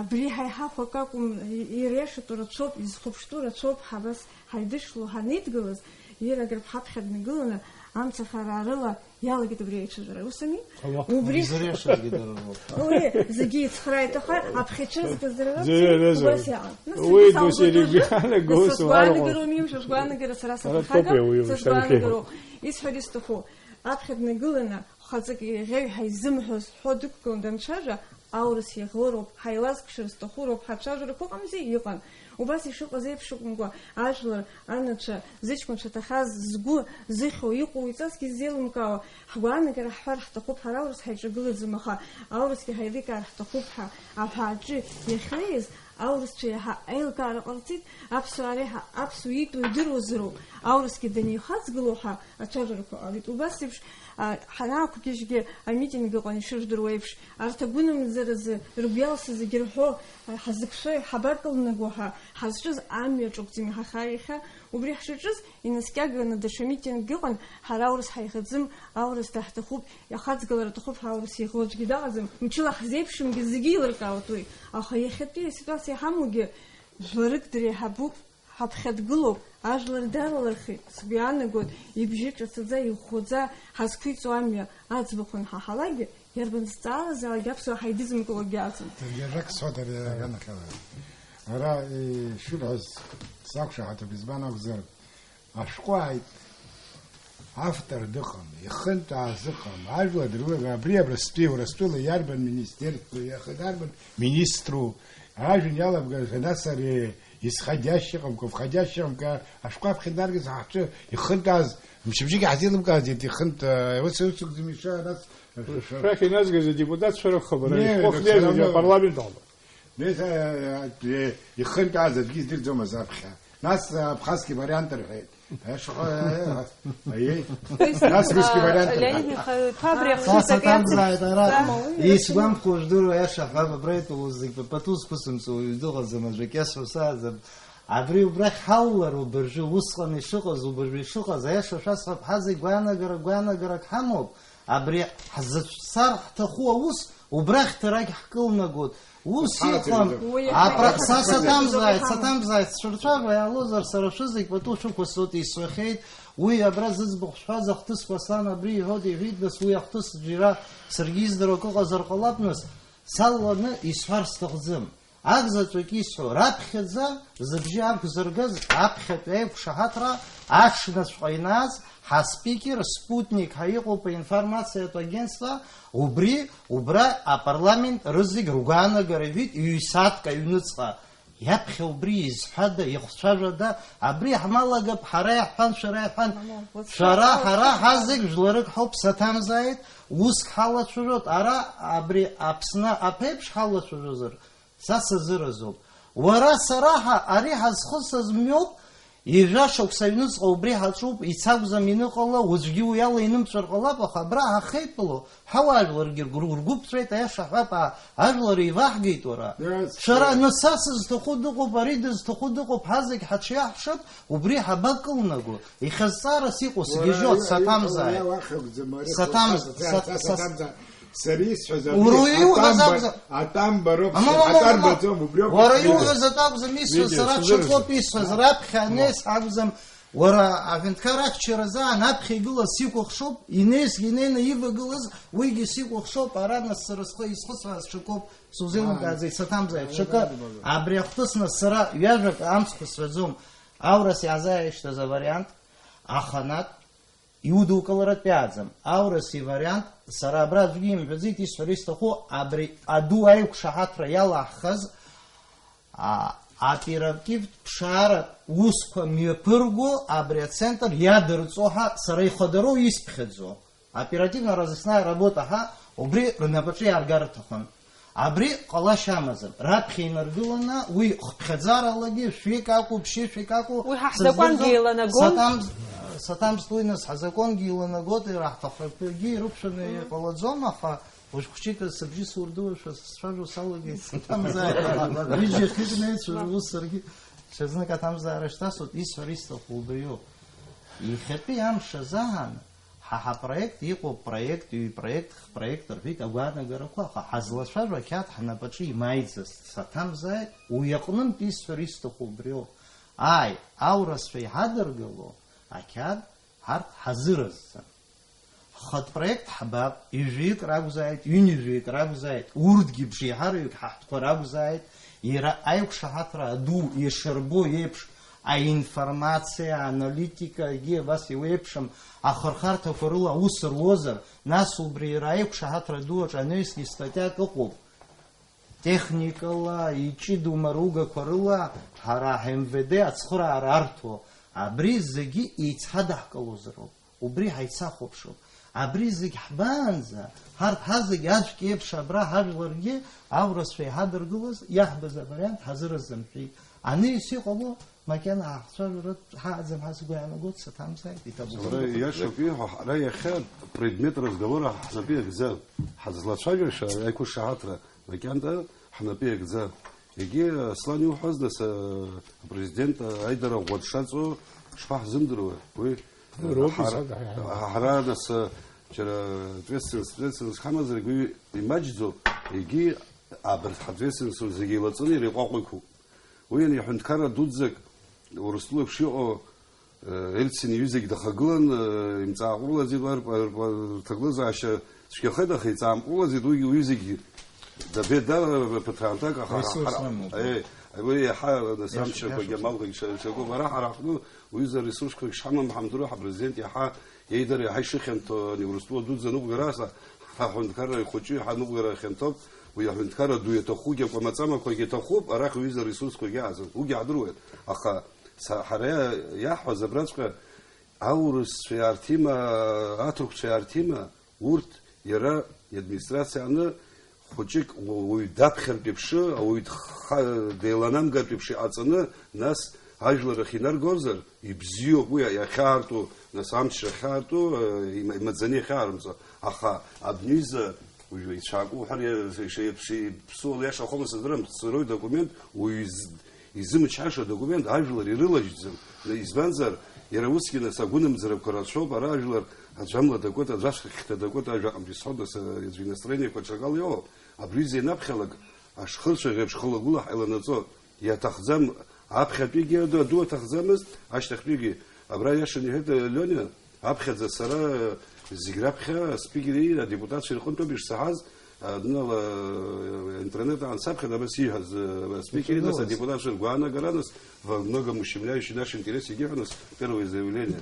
абри ҳаиҳахәак акәым, и-, иреишатәу рацәоуп, изхәаԥштәу рацәоуп, ҳабас ҳаидышло ҳанеидгылаз, Ира Грыԥҳа аԥхьа днагыланы, амцахара аарыла иалагеит абри аицәажәара, ус ами? Убри изыриашазгьы дара роуп. Уи зегьы ицхрааит, аха аԥхьа ицәырызгаз дара роуп. Зегьы ирызу. Убас иаҟан. Нас Уи саргьы досу салгоит уажәы, иригәааны нас госу сгәаанагароуми, уажәы сгәаанагара сара Ара саҭахага, топе уи са уажәшьҭа сгәаанагароуп. Исҳәар исҭаху, аԥхьа днагыланы, хаҵак иӷьеҩ ҳаизымҳәоз ҳәо дықәгылан данцәажәа, аурыс иаӷоу роуп, ҳаилазкшар зҭаху роуп, ҳацәажәарақәа ыҟамзи, иҟан. Убас ишыҟаз еиԥш акәымкәа, ажәлар, анацәа, зыҷкәынцәа ҭахаз згәы зыхьуа иҟоу иҵасгьы ззеилымкаауа, ҳгәаанагара ҳҳәар ҳҭахуп, ҳара аурыс ҳаиҿагылаӡам, аха аурысгьы ҳаиликаар ҳҭахуп ҳәа аҳәааҿы иахьлеиз, аурысцәа иаҳа аилкаара ҟарҵеит, аԥсуаа реиҳа аԥсуа иитәу идыруазароуп, аурысгьы данихаҵгылоу ҳәа ацәажәарақәа ҟалеит. Убас еиԥш, а, ҳанаақәгьежьгьы амитинг ыҟан, ишыжәдыруа еиԥш, арҭ агәынамӡаразы ргәы иалсыз зегьы рҳәо, а, ҳазықәшәои, ҳабакылнаго ҳәа ҳазҿыз амҩа ҿықәҵами ҳаха иахьа. Убри ҳшаҿыз, инаскьаганы даҽа митинг ыҟан, ҳара аурыс ҳаиӷаӡам, аурыс даҳҭахуп, иахаҵгылар аҭахуп ҳәа аурыс иаӷоу аӡәгьы дыҟаӡам, мчыла ҳзеиԥшымгьы зегьы еилыркаауеит уи. Аха иахьатәи аситуациа иҳамоугьы жәларык дреиҳабуп, ҳаԥхьа дгылоуп, ажәлар далалахьеит, сгәы иаанагоит, ибжьы ҿацаӡа, иӷәӷәаӡа ҳазқәиҵо амҩа аӡбахә анҳаҳалакгьы, иарбан зҵаараз алакь аԥсуаа ҳаидызымкылогьы аӡам. Даргьы ажәак сҳәоит ари аганахьала. Ара, э, ишыбҳәаз сақәшаҳаҭуп, избан акәзар, ашәҟәы ааит, автор дыҟам, ихынтәааз ыҟам, ажәлар дыруеит, абри Абрыстәи, Урыстәыла иарбан министерство иахеит, иарбан министру, ажәҩан иалагаз, нас ари исходящий ыҟамкәа, входящий ыҟамкәа, ашәҟәы аԥхьа инаргаз ҳаҳҿы ихынтәааз, мчыбжьык иаҳзеилымкааӡеит, ихынтә, ус, ус, ус, нас, Шәахь иназгаз адепутатцәа рыхабар, Не, ишәҟәы все хнеижьҭеи равно. Апарламент аҟны. Беиҭа, э, э, ихынтәааз аӡәгьы издырӡомызт аԥхьа. Нас, э, абхазский вариант рҳәеит. Ашҟа, э, э, аиеи. То есть, Нас русский а, вариант Леонид рҳәеит. Михайлович, ԥабри Са ахәыҷы саҭамзааит ара, Самауи исгәамԥхо жәдыруа, аиаша ҳҳәап, абра итәоу зегь пату зқәысымҵо уаҩ дыҟаӡам, аӡәк иасҳәо сааӡам. Абри убрахь ҳаулар убыржәы, усҟан ишыҟаз, убыржәы ишыҟаз, аиаша шәасҳәап, ҳазегь гәаанагарак, гәаанагарак ҳамоуп. Абри ҳзыцәцар ҳҭаху аус, убрахь ҭарагь ҳкылнагоит. Ус Ҳаҭыр иҟам. иҭоуп. Уи Апра-, иахьа са иахьа саҭамзааит, иахьа саҭамзааит, сшырцәажәо иаалозар, сара шәызегь пату шәықәысҵоит, исҳәахьеит. Уи абра зыӡбахә шәҳәаз ахҭысқәа сан абри иҳәоит, иҳәеит, нас уи ахҭыс џьара саргьы издыруа акы ыҟазар ҟалап, нас салаланы исҳәар сҭахӡам. Ак заҵәык исҳәо, раԥхьаӡа зыбжьы ақәзыргаз аԥхьатәи аиқәшаҳаҭра Аҽнаҵәҟьа инааз ҳаспикер, Спутник ҳәа иҟоуп аинформациатә агентство, убри, убра апарламент рызегь ргәаанагара иҳәеит, ҩ-сааҭк аҩныҵҟа. Иаԥхьа убри изҳәада, ихцәажәада, абри ҳмалагап, ҳара иаҳҳәан, шәара иаҳҳәан. Мама, вот шәара, шәара, ҳара шәара. Ҳазегь жәларык ҳауп, саҭамзааит, уск ҳалацәажәоит, ара абри Аԥсны аԥеиԥш ҳалацәажәозар, са сазыразуп. Уара, сара ҳа, ари ҳазхысыз мҩоуп, ҩажәа шықәса аҩныҵҟа убри ҳаҿуп, ицакәӡам иныҟала, уаҵәгьы уи ала инымҵәар ҟалап, аха абра ҳахеиԥыло, ҳауаажәларгьы ргәы, ргәы ԥҵәеит, аиаша ҳҳәап, а, ажәлар еиваҳгеит уара. Yes, шәара, yes. Нас са сызҭаху дыҟоуп, ари дызҭаху дыҟоуп, ҳазегь ҳаҽиаҳшап, убри ҳабакылнаго? Ихьазҵаарас иҟоу, уара, сгьежьуа, уара, саҭамзааит. Уара уахьакәӡам, ари саҭамз-, са-, са-, са-, саҭамзааит. Сара исҳәаз абри уара иуҳәаз атәамба, акәзар? Атәамба роуп, Ама, ама, ама, ама. Атарбаӡом, убриоуп. Уара видео. Иуҳәаз атәы акәӡам исҳәаз, видео, сара сыдырзу? Ҽаҿоуп исҳәаз, раԥхьа анеис акәӡам, уара аҳәынҭқар ахьчаразы аан аԥхьа игылаз сикәыхшоуп, инеизгьы инеины ивагылаз уигьы сикәыхшоуп, ара нас сара схы изхысҳәааз ҽакоуп, сузеилымкааӡеит, саҭамзааит, ҽакы, абри ахҭыс нас сара ҩажәак амцхә сҳәаӡом, аурыс иаазааишьҭыз авариант, аханатә, Иудукыларатә иааӡам. Аурыс ивариант, сара абра аӡәгьы имҳәаӡеит, исҳәар исҭаху, абри аду аиқәшаҳаҭра иалаҳхыз, а, оперативтә ԥшааратә усқәа мҩаԥырго абри ацентр иадырҵо ҳәа сара ихадароу исԥхьаӡо. Оперативно-розыскная работа ҳәа убри рнапаҿы иааргар рҭахын. Абри ҟалашьа амаӡам. Раԥхьа инаргыланы, уи хыԥхьаӡаралагьы шәҩык акәу, ԥшьышәҩык акәу, уи ҳа ҳзакәангьы сыздырӡом. Еиланагон. Саҭамз-, саҭамзт уи, нас, ҳзакәангьы еиланагоит, иара ҳҭахрақәагьы ирықәшәаны иҟалаӡом, аха уажә хәыҷык сыбжьы сурдуашәа сцәажәо салагеит, саҭамзааит. Ҩыџьа ахьыжәны еицәажәо, ус саргьы ҽазнык аҭамзаара шьҭасуеит, исҳәар исҭаху убриоуп. Иахьатәи амш азыҳәан Ҳа ҳапроект иҟоуп, проект, ҩ-проект, х-проект рҳәеит агәаанагарақәа, аха ҳазлацәажәо ақьаад ҳнапаҿы имааиӡацт, саҭамзааит, уи аҟнынтә исҳәар исҭаху убриоуп. Ааи, аурысшәа иҳадыргыло ақьаад ҳарҭ ҳазыразҵан. Ҳхатә проект ҳбап, ҩажәаҩык ракәзааит, ҩынҩажәаҩык ракәзааит, урҭгьы бжеиҳараҩык ҳаҳтәқәа ракәзааит, иара аиқәшаҳаҭра аду ишырбо еиԥш, аинформациа, аналитика, егьи абас еиуеиԥшым ахырхарҭақәа рыла аус руозар, нас убри иара аиқәшаҳаҭра ду аҿы анаҩсгьы статиак ыҟоуп. Техникала, иҷыдоу маругақәа рыла ҳара ҳМВД ацхыраара арҭо, абри зегьы еицҳадаҳкылозароуп. Убри ҳаицахәаԥшып. Абри зегь ҳбаанӡа, ҳарҭ ҳазегь аӡәк еиԥш абра ҳажәларгьы аурысшәа иҳадыргылаз, иаҳбаз авариант ҳазыразымҳәеит. Ани ус иҟало, макьана ҳахцәажәаратә ҳааӡам ҳәа сгәы иаанагоит, саҭамзааит, иҭабуп. Уара иашоуп ииҳәо, ҳара иахьа предмет разговора ҳнапы иакӡам. Ҳазлацәажәаша аиқәшаҳаҭра макьана ҳнапы иакӡам. Егьи, Аслан иуҳәаз, нас, а, апрезидент аидара ӷәӷәа дшаҵоу шԥаҳзымдыруа? Уи, уи роуп ҳара, изҳәаз, ҳара, нас, а, џьара ответственность, ответственность ҳамазаргьы уи имаҷӡоуп, егьи абарҭ ҳответственностқәа зегьы еилаҵаны иара иҟәаҟәақәоуп. Уи иаҳәынҭқарра дуӡӡак Урыстәыла еиԥш иҟоу Ельцин иҩызагь дахагылан, имҵааҟәрылаӡеит, уа рҭагылазаашьа цәгьахеит, аха иҵааҟәрылаӡеит, уигьы уҩызагь дабеда ԥыҭраамҭак, аха уи иаҳа нас амчрақәагьы амалқәагьы ҽакуп. Ара ҳара ҳҟны уҩыза ресурсқәагь шҳамам ҳамдыруа, ҳапрезидент иаҳа иеидара иаҳа ишыхьанҭоу ани Урыстәыла дуӡӡа аныҟәгара аса ҳаҳәынҭқарра ихәыҷы иаҳа аныҟәгара хьанҭоуп, уи аҳәынҭқарра ду иаҭахугьы, акәамаҵамақәагь иаҭахуп, арахь уҩыза ресурсқәагь аазын, уигьы ҳдыруеит, аха Са-, ҳара иаҳҳәаз абраҵәҟьа аурысцәа иаарҭима, аҭырқәцәа иаарҭима, урҭ иара иадминистрациа аҟны хәыҷык уа-, уаҩ даԥхьартә еиԥшы, ауаҩ дха-, деиланамгартә еиԥш иҟаҵаны, нас ажәлар ахь инаргозар, ибзиоуп уи иахьаарту, нас амчра ахьаарту, э, има-, имаӡаны иахьаарымҵо. Аха абни изы уажәы ицәаакуп ҳәа иа-, иша-, иаԥши-, иԥсуала иашахома сыздырам, сцарои документ, уаҩ из-, изымчҳаша документ ажәлар ирылажьӡам. Избанзар, иара усгьы нас агәынамӡарақәа рацәоуп, ара ажәлар аӡә амла дакуеит, аӡә ашәҭ хьҭа дакуеит, ажәаҟынтә исҳәоит, нас, аӡәы инастроениақәа ҽакала иоуп. Абри изы ианаԥхьалак, ашхырцәаӷь еиԥш хылагәыла ҳаиланаҵоит. Иаҭахӡам, аԥхьатәигьы аду, аду аҭахӡамызт, ашьҭахьтәигьы. Абра иашан иҳәеит Лиониа, аԥхьаӡа сара зегь раԥхьа аспикери адепутатцәеи рҟынтәоуп ишсаҳаз, Аднала, э, интернет аан саԥхьан абас ииҳәаз, э, спикер, нас, адепутатцәа ргәаанагара, нас, во многом ущемляющий наши интересы егьиҳәа, нас, первое заявление.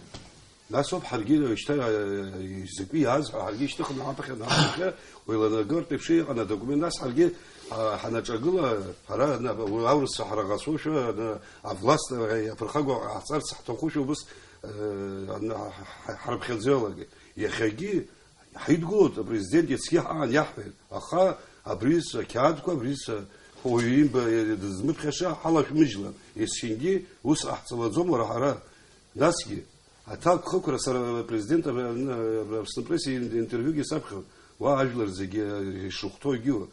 Нас ауп ҳаргьы шьҭа, э, закәи иааз ҳәа ҳаргьы ишьҭыхны ҳаԥхьа, ҳаԥхьа, уи ланагартә еиԥш иҟан адокумент, нас ҳаргьы, а, ҳанаҿагыла, ҳара, на-, уи аурысцәа ҳара ӷацәоушәа, на-, авласт, э, иаԥырхагоу ҟаҳҵарц ҳҭахушәа убыс, э, ана-, ҳа-, ҳа-, ҳарыԥхьаӡо иалагеит. Иахьагьы Ҳаидгылоит, апрезидент иацкьаҳан иаҳҳәеит, аха абри са, ақьаадқәа, абри са, уаҩы имба-, дызмыԥхьаша ҳалашәмыжьлан, есқьынгьы ус ҟаҳҵалаӡом уара ҳара. Насгьы, аҭак хықәра сара апрезидент, ап-, ап-, Аԥсны Пресс интервиугьы саԥхьон, уа ажәлар зегьы ишыхәҭоу егьиу.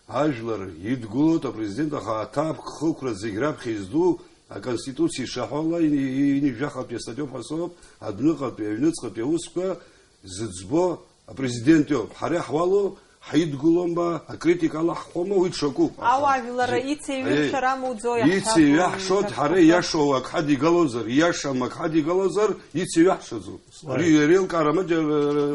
Ажәлар идгылоит апрезидент, аха аҭак хықәра зегь раԥхьа изду, аконституциа ишаҳәо ала, ини-, ини-, инижәжәахатәи астатиоуп ҳәа соуп, адәныҟатәи, аҩныҵҟатәи аусқәа зыӡбо апрезидент иоуп. Ҳара иаҳуалу, ҳаидгылома, акритика алаҳхуама, уи ҽакуп. Ауаажәлар ицеиҩышар амуӡо иаҳҳәап, ицеиҩаҳшоит, ҳара иашоу ак ҳадигалозар, иашам ак ҳадигалозар, ицеиҩаҳшаӡом. Слайд. Ари, ари еилкаара маҷ-,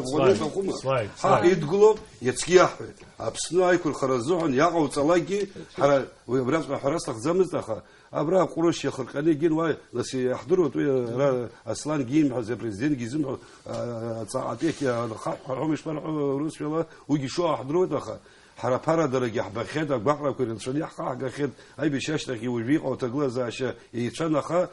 ӷәӷәаны Слайд. Иҭахума? Слайд. Ҳа Слайд. Ҳаидгылоуп, иацкьаҳҳәеит. Аԥсны аиқәырхара азыҳәан иаҟауҵалакгьы, ҳара уи абраҵәҟьа ҳәара сҭахӡамызт, аха Абра аҟәрышь иахырҟьаны егьин уа, нас иаҳдыруеит уи, ара Аслангьы имҳәаз, апрезидентгьы изымҳәо, а, ҵаҟатәи ахьхаҳәҳәа ҳәа ишԥарҳәо урысшәала, уигьы шоу ҳдыруеит, аха ҳара аԥарадарагьы ҳбахьеит, агәаҟрақәа ирынцәаны иаҳхаҳгахьеит, аибашьра ашьҭахьгьы уажәы иҟоу аҭагылазаашьа еицәан, аха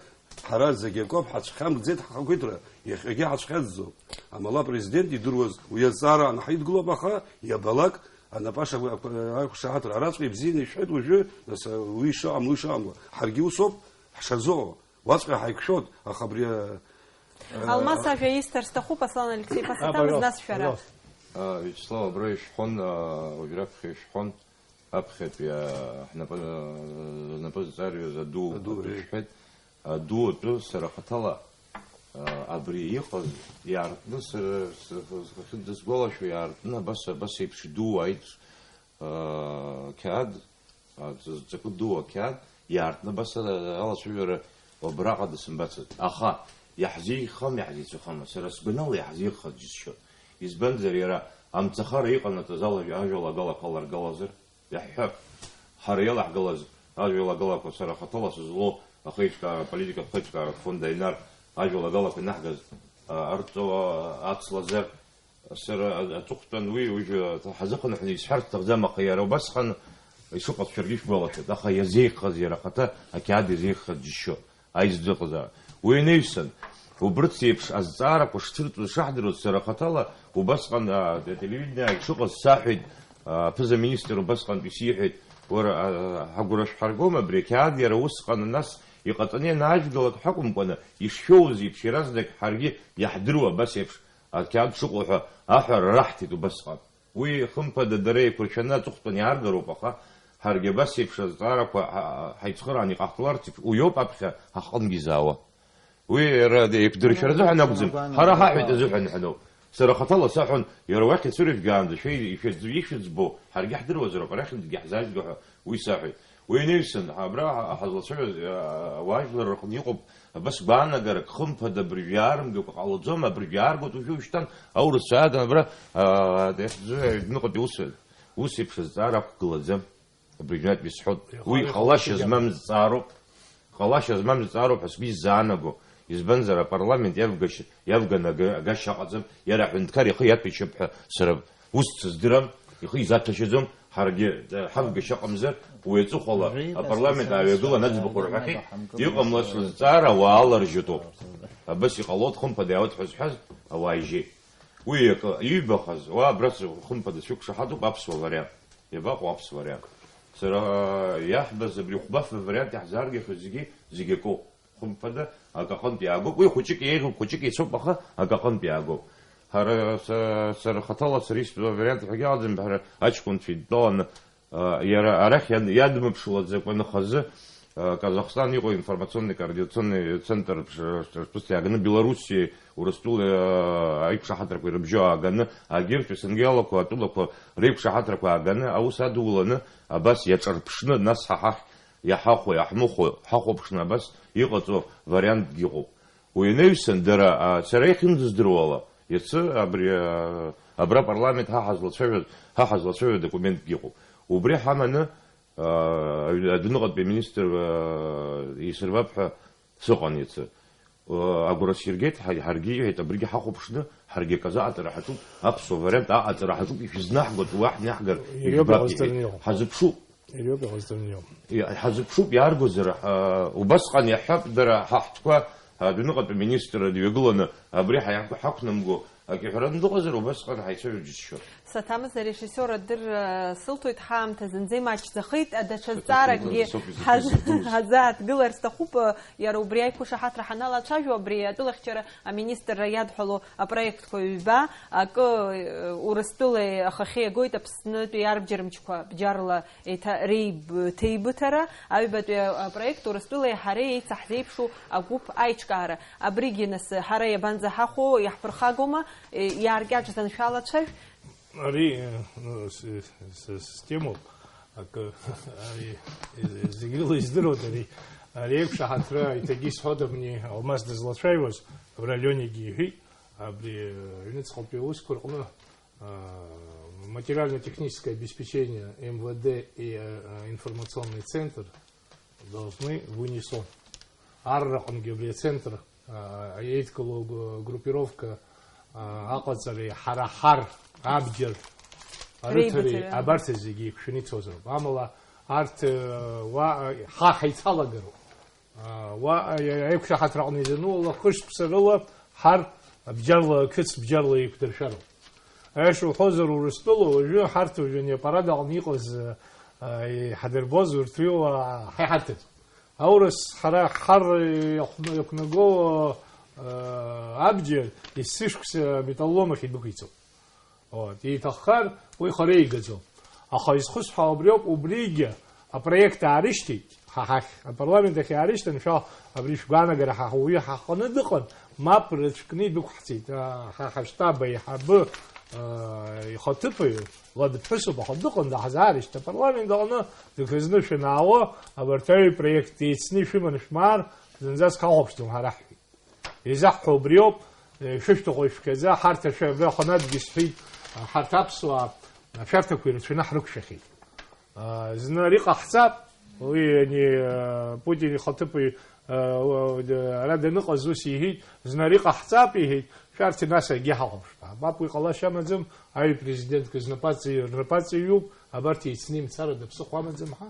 ҳара зегь акоуп, ҳацәхьамкӡеит ҳхақәиҭра, иахьагьы ҳацәхьаҵӡом. Амала апрезидент идыруаз уи азҵаара анҳаидгылоуп, аха иабалак, Анапаша ақәшаҳаҭра араҵәҟьа ибзианы ишәҳәеит уажәы, нас, уи шыҟам, уи шыҟамло. Ҳаргьы усоуп ҳшазыҟоу. Уаҵәҟьа ҳаиқәшәоит, аха абри, а, Алмас ажәа исҭар сҭахуп, Аслан Алексеи, ԥасаҭамыз, нас шәара. Пожалуйста. А, Вячеслав, абра ишәҳәон, а, уажә раԥхьа ишәҳәон, аԥхьатәи, а, ҳнапы, а, знапы зҵарҩыз аду, аду, аду, э, шәҳәеит. Аду атәы сара хаҭала, а, абри иҟаз иаартны сара с-, с-, схахьы дысгәалашәо иаартны абас, абас еиԥш идуу аит, а, қьаад, а, ҵакы дуу ақьаад иаартны абас ала-, алацәажәара абраҟа дысымбацызт. Аха иаҳзеиӷьхама, иаҳзеицәахама? Сара сгәанала иаҳзеиӷьхаз џьысшьон. Избанзар, иара амцахара иҟанаҵаз ала-, ажәалагалақәа ларгалазар? Иаҳҳәап, ҳара иалаҳгалаз ажәалагалақәа, сара хаҭала сызлоу ахеиҿкаара, аполитикатә хеиҿкааратә фонд Аинар ажәалагалақәа инаҳгаз, а, арҵо, а, ацлазар, сара а-, аҵыхәтәан уи уажәы ҳазыхынҳәны исҳәарц сҭахӡам, аха иара убасҟан ишыҟаз шәаргьы шәгәалашәоит, аха иазеиӷьхаз иара ахаҭа ақьаад иазеиӷьхаз џьысшьо. Аизӡыҟазаара. Уи анаҩсан, убырҭ еиԥш азҵаарақәа шцәырҵуаз шаҳдыруаз, сара хаҭала убасҟан, а, ателевидение ааиԥш ыҟаз саҳәеит, а, аԥыза-министр убасҟантәи сиҳәеит, уара, а, ҳагәра шәҳаргома, абри ақьаад иара усҟан, нас иҟаҵаны ианаажәгалак ҳакәымкәаны, ишшәоуз еиԥш, иаразнак ҳаргьы иаҳдыруа абас еиԥш ақьаад шыҟоу ҳәа аҳәара раҳҭеит убасҟан. Уи, хымԥада, дара еиқәыршәаны аҵыхәтәан иааргароуп, аха ҳаргьы абас еиԥш азҵаарақәа ҳа-, ҳаицхырааны иҟаҳҵаларц еиԥш, уиоуп аԥхьа ҳаҟынгьы изаауа. Уи иара еиқәдыршәара азыҳәан акәӡам, ҳара ҳаҳәеит азыҳәан ҳәа ауп. Сара хаҭала саҳәон, иара уахь ицәырыжәгаанӡа шәа ишәыӡ-, ишәыӡбо ҳаргьы ҳдыруазароуп, арахьынтәгьы ҳзаажәго ҳәа уи саҳәеит. Уи анаҩсан, абра ҳа-, ҳазлацәажәоз, а, ауаажәлар рҟны иҟоуп абас гәаанагарак, хымԥада, абыржәы иаарымгакәа ҟалаӡом, абыржәы иааргоит уажәы ушьҭан, аурысцәа ааган абра, а, иахьӡу аҩныҟатәи ус, ус еиԥш азҵаара ақәгылаӡам. Абыржәы атәы исҳәоит. Уи ҟалашьа змам зҵаароуп. Ҟалашьа змам зҵаароуп ҳәа сгәы иззаанаго. Избанзар, апарламент иавгашьа, иавганы ага-, агашьа ыҟаӡам, иара аҳәынҭқар ихы иаҭәеишьап ҳәа сара ус дсыздырам, ихы изаҭәашьаӡом, ҳаргьы, э, ҳавгашьа ыҟамзар, уи аҵыхәала апарламент ааҩагылан аӡбахә рҳәахьеит, иҟамлац лызҵаара ауаа аларжьытоуп. Абас иҟалоит, хымԥада иаауеит ҳәа зҳәаз ауаа ижьеит. Уи акы иҩбахаз, уа абраҵәҟьа хымԥада сшәықәшаҳаҭуп аԥсуа вариант. Иабаҟоу аԥсуа вариант? Сара, а, иаҳбаз абри хәба-фба вариант иаҳзааргахьоу зегьы, зегьы акоуп. Хымԥада, акы аҟынтә иаагоуп. Уи хәыҷык еиӷьуп, хәыҷык еицуп, аха акы аҟынтә иаагоуп. Ҳара, са, сара хаҭала сара истәу авариант ҳәагьы аҟаӡам, ҳара аҷкәынцәа идтәаланы, а, иара арахь иан-, иадмыԥшылаӡакәаны хазы, а, Казахстан иҟоу информационный координационный центр ш-, ш-, шԥыс иааганы Белоруссиеи Урыстәылеи, а, аиқәшаҳаҭрақәа ирыбжьоу ааганы, агьырҭ Есенгелақәа, атәылақәа реиқәшаҳаҭрақәа ааганы, аус адуланы, абас иаҿырԥшны, нас ҳа ҳахь иҳахәо, иаҳмыхәо, ҳахәаԥшны абас иҟаҵоу вариантгьы ыҟоуп. Уи анаҩсан, дара, а, сара иахьынӡаздыруала, иацы абри, а, Абра апарламент ҳа ҳазлацәажәо, ҳа ҳазлацәажәо адокументгьы ыҟоуп. Убри ҳаманы, аа, аҩ-, адәныҟатәи аминистр, аа, исырбап ҳәа сыҟан иацы. Агәра сиргеит, ҳа-, ҳаргьы иҳәеит, абригьы ҳахәаԥшны, ҳаргьы аказы аҟаҵара ҳаҿуп, аԥсуа вариант аҟаҵара ҳаҿуп, ишәызнаҳгоит, уа ҳнаҳгар, Ирио ижәбап, иҳәеит. Ҳазыԥшуп. Ирио иҟазҵарнио. И-, ҳазыԥшуп, иааргозар, ҳа-, убасҟан иаҳҳәап, дара ҳа ҳтәқәа адәныҟатәи аминистр дҩагыланы, абри ҳа-, ҳақәнамго, акы иҳәараны дыҟазар, убасҟан ҳаицәажәо џьысшьон. Саҭамыз, арежиссиор адырра сылҭоит, ҳаамҭа зынӡа имаҷӡахеит, даҽа зҵааракгьы ҳаз-, ҳазааҭгылар сҭахуп, иара убри аиқәшаҳаҭра ҳаналацәажәо, абри атәылахьчара аминистрра иадҳәало апроектқәа ҩба, акы, Урыстәылеи ахахьы иагоит Аԥснытәи арбџьар мчқәа бџьарла еиҭа реиб-, ҭеибыҭара, аҩбатәи апроект Урыстәылеи ҳареи еицаҳзеиԥшу агәыԥ аиҿкаара. Абригьы нас ҳара иабанӡаҳахәо, иаҳԥырхагома, иааркьаҿӡан шәалацәажә? Ари, э, ну, с-, с-, системоуп. Акы, ари, э, зегьы рыла издыруеит ари. Ари еиқәшаҳаҭра, иҭагьы исҳәоит абни Алмас дызлацәажәоз, абра Лионигьы иҳәеит, абри, э, аҩныҵҟатәи аусқәа рҟны, э, материально-техническое обеспечение М В Д и, э, информационный центр должны в унисон. Арраҟынгьы абри ацентр, а, еидкылоу гу-, группировка, а, аҟаҵареи ҳара ҳар абџьар арыҭареи Реибыҭара. Абарҭ зегьы еиқәшәаны ицозароуп. Амала арҭ, э, уа, э, ҳа ҳаицалагароуп. А, уа, э, аиқәшаҳаҭраҟны изануа лахышықәса рыла ҳар бџьарла, қыц бџьарла еиқәдыршәароуп. Аиаша уҳәозар, Урыстәыла уажәы ҳарҭ уажәы ани апарад аҟны иҟаз, а, иҳадырбоз урҭ уиуа ҳаиҳарҭаҿ. Аурыс ҳара ҳар иахәны-, иақәнаго, а, абџьар есышықәса металлолом ахь идәықәиҵоит. Вот, иҭаххар, уи хара игаӡом. Аха изхысҳәаау убриоуп, убригьы апроект аарышьҭит, ҳа ҳахь, апарламент ахь иаарышьҭын, шәа абри шәгәаанагара ҳа ҳуаҩы ҳаҟны дыҟан, мап рыцәкны идәықәҳҵеит, а, ҳа ҳаштаб аиҳабы, а, ихаҭыԥуаҩ, ла дыԥҳәысуп, аха дыҟан, даҳзаарышьҭит апарламент аҟны, дык-, зны шәанаауа, абарҭ аҩ проект еицны ишәыманы шәмаар, зынӡаск ҳахәаԥшӡом ҳара ҳҳәеит. Изаҳҳәо убриоуп, э, шәышәҭаху ишәхьаӡа, ҳарҭ ашәа абра ханатәгьы сҳәеит, ҳарҭ аԥсуаа ашәарҭақәа ирацәаны ҳрықәшәахьеит. А, зны ари ҟаҳҵап, уи ани, а, Путин ихаҭыԥуаҩ, а, уа, д-, ара даныҟаз ус иҳәеит, зны ари ҟаҳҵап, иҳәеит, шәарҭ нас акгьы ҳахәаԥшп. Мап, уи ҟалашьа амаӡам, аҩ президентк знапаҵаҩ, рнапаҵаҩуп, абарҭ еицны имцарада ԥсыхәа амаӡам ҳәа,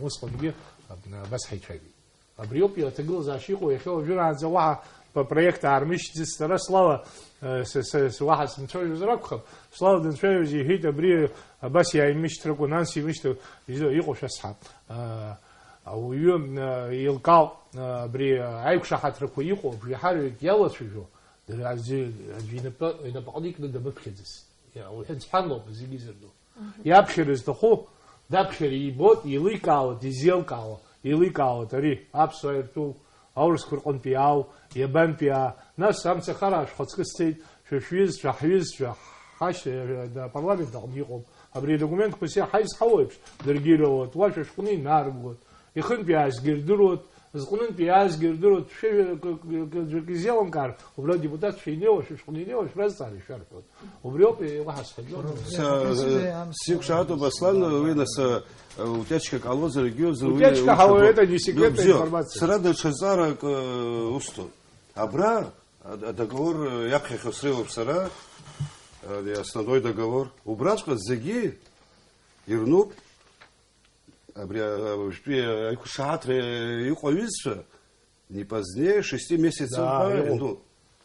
усҟангьы аб-, абас ҳаицәажәеит. Абриоуп аҭагылазаашьа иҟоу, иахьа уажәраанӡа уаҳа п-, проект аармышьҭӡеит, сара слала, э, с-, с-, с-, уаҳа сымцәажәозар акәхап, слала данцәажәоз иҳәеит, абри абас иааимышьҭракәа, анс имышьҭра изы-, иҟоу шәасҳәап. Э, ауаҩы, э, еилкаауп, э, абри аиқәшаҳаҭрақәа иҟоу, абжеиҳараҩык иалацәажәо, дара аӡәы, аӡәы инапы, инапаҟны икны дамыԥхьаӡац. Иа-, уҳәа-, ӡҳәанлоуп зегьы изырду. Мгм. Иаԥхьара изҭаху, даԥхьара ибоит, еиликаауеит, изеилкаауа, еиликаауеит ари, аԥсуаа иртәу, аурысқәа рҟынтәи иаау, иабантәи аа, нас амцахара шәхаҵкы сцеит, шәа шәҩызцәа, ҳҩызцәа, ҳашьҭа-, апарламент аҟны иҟоуп, абри адокументқәа сиа ҳаизҳауеиԥш, даргьы ирауеит, уа шәа шәҟны инаргоит, ихынтә иаазгьы ирдыруеит, зҟнынтә иаазгьы ирдыруеит, шәа-, к-, к-, к-, ӡәырк изеилымкаар, убра адепутатцәа инеиуа, шәышҟны инеиуа, шәразҵаара ишәарҳәоит. Убри ауп еиуа ҳазҳәаӡо. Са-, сиқәшаҳаҭуп, Аслан, уи нас, а, утечка ҟалозар, егьиозар, уи Утечка уи ҳауаҩ, уи это не секретная бзиоуп. Информация. Сара даҽа зҵаарак, э, усҭоит. Абра, а, а, договор, э, иаԥхьахьоу срылоуп сара, э, основной договор. Убраҵәҟьа зегьы ирнуп. Абри, а, уажәтәи аиқәшаҳаҭра иҟоу аҩызцәа не позднее шести месяцев Да, ҳәа иҟоуп. Ианду.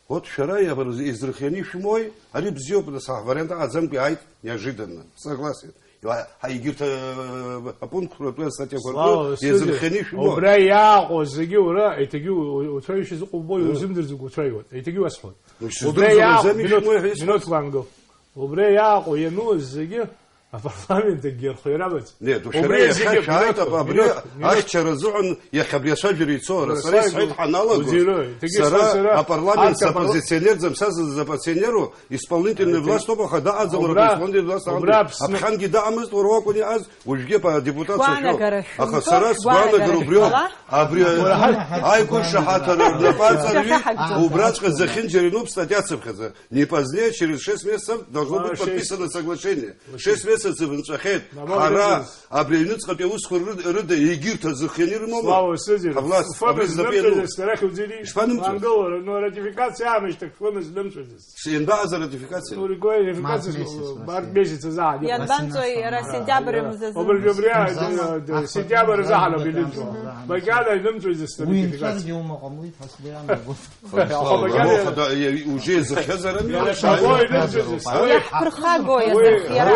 Вот шәара иабар-, изырхианы ишәымои? Ари бзиоуп, нас, ҳа вариант аҟаӡамкәа иааит неожиданно. Согласен. Иуа-, ҳа егьырҭ, а, апунктқәа ртәы астатиақәа ртәы Слава, иазырхианы ишәымои? Убра иааҟоу зегьы уара, еиҭагьы у-, у-, уцәаҩышьа зыҟоубои, Э. Узымдырӡакәа уцәаҩуан. Еиҭагьы уасҳәоит. Ну, Убра сыздырӡом, иааҟ-, азами минут, шәымои ҳәа исҳәоит? Минут, Ванго. Убра иааҟоу иануаз зегьы Апарламент акгьы архиара амаӡам. Нет, убри шәара иахьа зегьы шәааит, минуҭ, абри минуҭ, минуҭ. Ахьчара азыҳәан иахьа абри ацәажәара ицо, ара сара Ярослав, исҳәеит ҳаналагоз, узирои? Егьи сара сара апарламент арҭ апарламент саппозиционерӡам, са сызаппозиционеру, исполнительный власть ауп, аха даҟаӡам, убра, исполнительный власть убра аҟынтәи. Аԥсны аԥхьангьы даҟамызт, уара уакәын иҟаз, уажәгьы адепутатцәа шәоуп. Шәгәаанагара шәымҭо, аха сара шәгәаанагара сгәаанагара убриоуп, убриала. Абри уара ҳа-, аиқәыршаҳаҭра рнапы аҵарҩит, шәаҳагӡоит. Убраҵәҟьа зехьынџьара иануп статиа цыԥхьаӡа. Не позднее, через шесть месяцев должно быть подписано соглашение. Шесть месяцев нҵәахьеит. Ҳара абри аҩныҵҟатәи аусқәа ры-, рыда егьырҭ азыхианы ирымоума? Слава сызир. Ҳавласт, абри знапы иану. Ишԥанымҵәоз? Ишԥанымҵәоз? Ангылара, ну, аратификациа аамышьҭахь фымыз нымҵәаӡацт. Ианбаҟаз аратификациа? Ну, ргәы аратификациа март месяц азы. Март месяц азы, а, ианбанҵәои иара сентиабр мзазы? Убри, убри, а, сентиабр азы ҳара билинҵәо. Макьана инымҵәаӡацт аратификациа. Уи инҵәаргьы ума ҟамлеит ҳәа сгәы иаанагоит. Владислав, Владислав, Владислав, уже изыхьызар ами? Иара шабо инымҵәаӡацт. Иаҳԥырхагоуи азырхиара?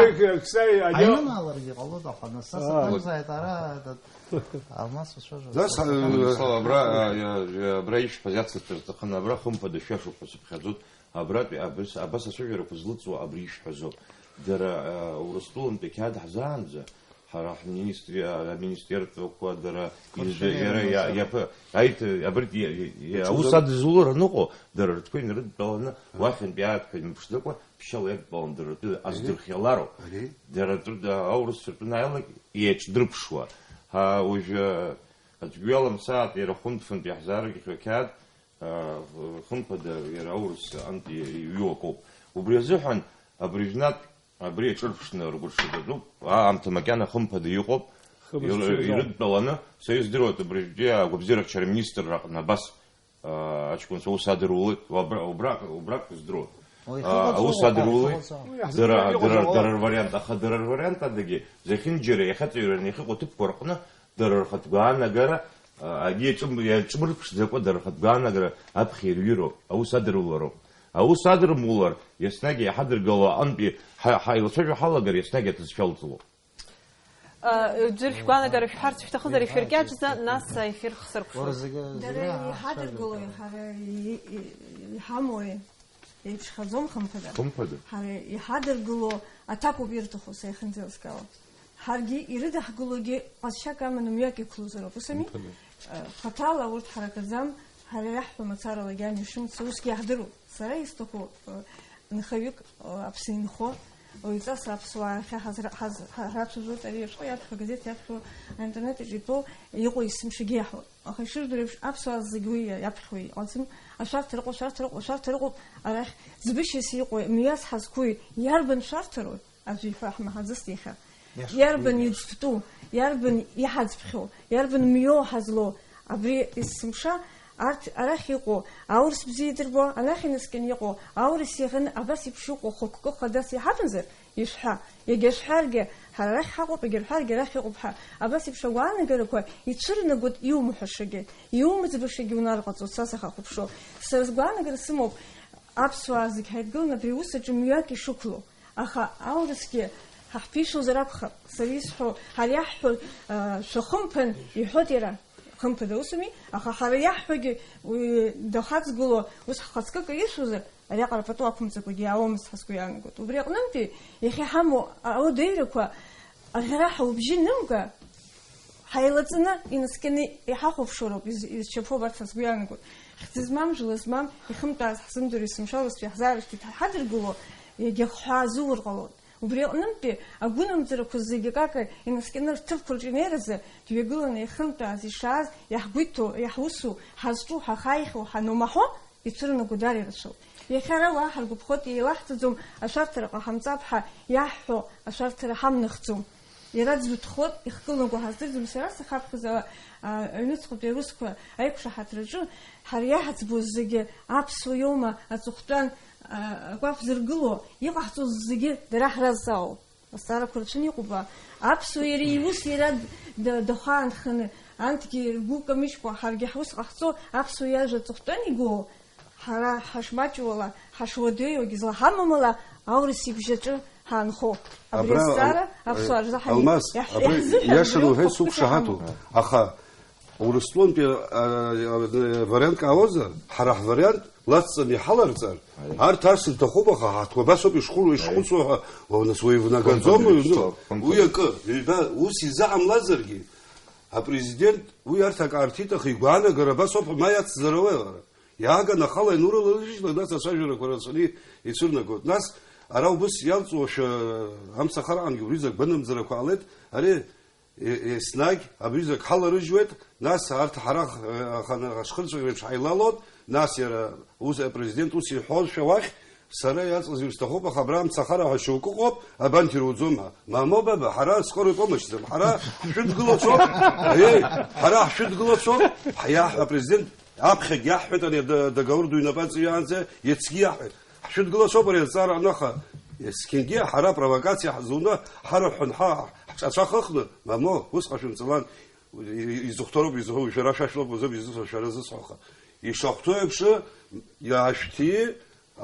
Аинымааларгьы ҟалоит, аха нас са саҭамзааит ара, этот, Алмас уцәажәо. Нас, э, Владислав, абра, а, иа-, иа-, абра ишәҳәаз иацырҵар сҭахын, абра хымԥада шәиашоуп ҳәа сыԥхьаӡоит, абратәи абас, абас ацәажәарақәа злыҵуа абри ишәҳәазоуп. Дара, а, Урыстәылантәи ақьаад ҳзаанӡа, ҳара ҳминистри-, а, аминистерствақәа, дара ирза-, иара иа-, иаԥы-, аит-, абырҭ иа-, иа-, иа-, аус адызулара ныҟәо, дара ртәқәа инарыдтәаланы, уахьынтәи аартқәа имԥшӡакәа, ԥшьшьала иадтәаланы дара ртәы аздырхиалароуп. Ари? Дара ртәы, аурысцәа ртәы анааилак, еиҿдырԥшуа. Ҳа, уажәы, аӡәгьы иаламсааит, иара хәынтә-фынтә иаҳзааргахьоу ақьаад, а, хымԥада, иара аурыс антәи иҩу акоуп. Убри азыҳәан, абыржәнатә Абри аҿырԥшны ргәырҽанатәуп, аамҭа макьана хымԥада иҟоуп. Хымш ир-, цәгьазаап. Ирыдтәаланы, са издыруеит, абригьы агәабзиарахьчара аминистрра аҟны абас, аа, аҷкәынцәа аус адырулоит, убра-, убра-, убраҟ здыруеит. Уи Аа, ихыҟаҵоуп, аус адырулоит, ихыҟаҵоуп. Уи иаҳзыҟаҵоит, дара, дара, ихыҟаҵоуп. Дара рвариант, аха дара рвариант адагьы, зехьынџьара иахьаҵаҩраны иахьыҟоу аҭыԥқәа рҟны, Дара рхатә гәаанагара, а, агьи иаҿым-, иаҿмырԥшӡакәа, дара рхатә гәаанагара аԥхьа ирҩыроуп, аус адырулароуп. Аус адырмулар, еснагь иҳадыргало аҟынтәи ҳа-, ҳаилацәажәо ҳалагар, еснагь аҭыӡшәа алҵлоуп. А, џьыр шәгәаанагара шәҳәарц шәҭахызар, ишәыркьаҿӡа, нас аефир хсыркәшоит. Уара зегьы, зегьы Дара раҳа иҳадыргылои, ҳцәажәоит. Ҳара и-, и-, иҳамои? Еиԥшхаӡом, хымԥада. Хымԥада. Ҳара иҳадыргыло аҭакуп ирҭаху, са иахьынӡеилыскаауа. Ҳаргьы ирыдаҳгылогьы ҟазшьак аманы мҩак иқәлозароуп, ус ами? Хымԥада. Э, хаҭала урҭ ҳаракаӡам, ҳара иаҳҳәо мацаралагьы амҩа шымца усгьы иаҳдыруп. Сара исҭаху, э, нхаҩык, э, аԥсы инхо, уаҩҵас аԥсуаа ахьы ҳазра-, ҳаз-, ҳа-, ҳрацәажәоит, ари ашәҟәы иаԥхьо, агазеҭ иаԥхьо, аинтернет аҿы итәоу, иҟоу есымшагьы иаҳуеит. Аха ишыжәдыруа еиԥш, аԥсуаа зегь уи иаԥхьауа иҟаӡам. Ашәарҭара ыҟоуп, ашәарҭара ыҟоуп, ашәарҭара ыҟоуп, арахь ӡбышьас иҟоу, мҩас ҳазқәоу, иарбан шәарҭароу? Аӡәы иҳәо ҳмаҳаӡыст иахьа. Иаша Иарбан уи иаша. Иӡбтәу, иарбан иҳаӡбхьоу, иарбан мҩоу ҳазлоу? Абри есымша арҭ арахь иҟоу, аурыс бзиа идырбо, анахь инаскьаны иҟоу, аурыс иаҳәаны абас еиԥш иҟоу хықәкы хадас иҳамазар, ишәҳәа, егьа шәҳәаргьы, ҳара арахь ҳаҟоуп, егьа рҳәаргьы, арахь иҟоуп ҳәа, абас еиԥш агәаанагақәа ицәырнагоит иумҳәашагьы, иумыӡбашагьы унарҟаҵо, са сахьахәаԥшуа. Сара сгәаанагара сымоуп, аԥсуаа зегь ҳаидгыланы абри аус аҿы мҩак ишықәлоу. Аха аурысгьы ҳа ҳԥишәозар акәхап, сара исҳәо, ҳара иаҳҳәо, а, шәахымԥан, иҳәоит иара. Хымԥада, усуми? Аха ҳара иаҳҳәогьы, уи дахаҵгыло, ус ҳхаҵкы каиршәозар, ариаҟара пату ақәымҵакәагьы иаауамызт ҳәа сгәы иаанагоит. Убри аҟнынтәи, иахьа иҳамоу ауадаҩрақәа аӷьараҳәа убжьы нымга, ҳаилаҵаны, инаскьаны иҳахәаԥшуа роуп из-, изчаԥо абарҭ ҳәа сгәы иаанагоит. Хьӡы змам, жәла змам, ихымтәааз ҳзымдыруа есымша Урыстәи ҳзаарышьҭит ҳәа ҳадыргыло, иагьа хҳәаа азуур ҟалоит. Убри аҟнынтәи агәынамӡарақәа зегьы акака инаскьаны рҭыԥқәа рҿы инеиразы, дҩагыланы иахьынтәааз, ишааз, иаҳгәиҭо, иаҳусу, ҳазҿу, ҳахаихьоу, ҳанумаҳо, ицәырнаго даара ирацәоуп. Иахьа ара уаа ҳаргәаԥхоит, еилаҳҵаӡом, ашәарҭара ҟаҳамҵап ҳәа иаҳҳәо ашәарҭара ҳамнахӡом. Иара дзутәхоит, ихкылнаго ҳаздырӡом, сара сахаԥхьаӡа, а, аҩныҵҟатәи аусқәа аиқәшаҳаҭраҿы ҳара иаҳӡбоз зегьы аԥсуа иоума, аҵыхәтәан, а, акәаԥ зыргыло, иҟаҳҵоз зегьы дара ҳразҵаауоуп. Азҵаарақәа рацәаны иҟоуп, а, аԥсуа иара иус иара д-, д-, дахаанханы, анҭгьы ргәы камыжькәа, ҳаргьы ҳус ҟаҳҵо, аԥсуа иажәа аҵыхәтәан игоу, ҳара ҳашмаҷуала, ҳашуадаҩуагьы злаҳамамала, аурыс ибжьаҿы ҳаанхо. Абри Абра азҵаара ал-, аԥсуаа рзы ҳани-, Алмас, иаҳ-, абри иаҳзыҳәан иашаны мҩоуп уҳәеит, хықәкы сықәшаҳаҭуп. Ҳамоуп. Аха Урыстәылантәи, а, а, вариантк ҟалозар, ҳара ҳвариант лацҵаны иҳаларҵар, Аи. Арҭ ас рҭахуп, аха ҳаҭқәа абас ауп ишхәы-, ишхәыцуа ҳәа, уа, нас, уаҩ ивнагаӡом, Конкурс уаҩ, ну, шьҭоуп, конкурс. Уи акы, ҩба, ус изыҟамлазаргьы, апрезидент, уи арҭ акы аарҭит, аха игәаанагара абас ауп, ма иацзар ауеи лара? Иааган ахала ианурылалыжьлак, нас ацәажәарақәа рацәаны ицәырнагоит. Нас, ара убыс иалҵуашәа, амцахараангьы убри закә гәынамӡарақәа ҟалеит, ари Е-, еснагь абри закә ҳаларыжьуеит, нас арҭ ҳара х-, х-, х-, ҳашхырцәаӷь реиԥш ҳаилалоит, нас иара ус, апрезидент ус иҳәозшәа уахь, сара иаҵаз исҭахуп, аха абра амцахара ҳәа шьоукы ыҟоуп, абанҭ ируӡом ҳәа. Мамоу, баба, ҳара скорый помощьӡам, ҳара ҳшәыдгылацәоуп, аиеи, ҳара ҳшәыдгылацәоуп, ҳиаҳ-, апрезидент аԥхьагь иаҳҳәеит, ани ада-, договор ду инапы аҵаҩаанӡа, иацгьы иаҳҳәеит. Ҳшәыдгылацәоуп ари азҵаара аҟны, аха есқьынгьы ҳара апровокациа ҳзуны, ҳарҳәон, ҳа-, ҳҿацәа хыхны, мамоу, усҟан шәымҵалан, и-, и-, изыхәҭоу роуп изыхәо, шәара шәашәлоуп, уазоуп изыхәо, шәара зысҳәо, аха ишахәҭоу еиԥш, иаашәҭи,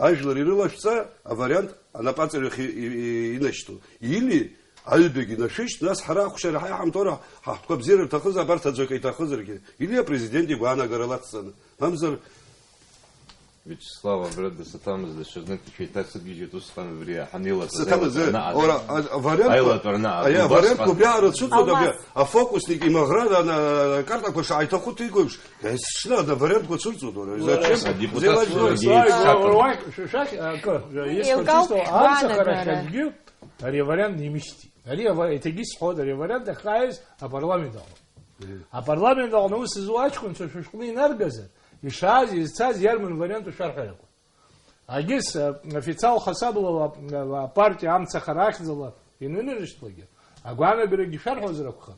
ажәлар ирылашәҵа, авариант анапаҵаҩ ахь и-, и-, и-, инашьҭу. Или, аҩбагьы нашәышьҭ, нас ҳара ахәшьара ҳаиҳамҭоура ҳа-, ҳтәқәа бзиара рҭахызар, абарҭ аӡәы акы иҭахызаргьы. Или апрезидент игәаанагара лацҵаны. Мамзар, Вячеслав, абра дасаҭамыз даҽазнык ишәеиҭасыргьежьит, усҟан убри ҳанеилатәаз Саҭамыз, аилатәара анаҟаз. Ора, а, а, вариант, Аилатәара анаҟаз, аиа, вариант убасҟан. Убри аарацәыҵоит, абри Алмас. Афокусник имаӷра, ана, акартақәа шааиҭаху ҭигоиԥш, есҽны ана вариантқәа цәырҵуеит, ора, Уара. Зачем? Адепутатцәа Зеилаџьгәа. Зегьы Уара, еицаҭан. Уара, уахь, шәа-, шәахь, акы, Еилкаауп исҳәарц исҭо, амцахара гәаанагара. Шәахьгьы, ари авариант нимышьҭит. Ари ава-, еиҭагьы исҳәоит, ари авариант ахьааиз апарламент аҟны. Мгм. Апарламент аҟны аус зуа аҷкәынцәа шәышҟәны инаргазар, ишааз, изцаз иарман варианту шәарҳәарақәа. Агьыс, э, официал хасабла, э, апартиа амцахара ахьӡала ианынарышьҭлакгьы, агәаанагарагьы шәарҳәозар акәхап.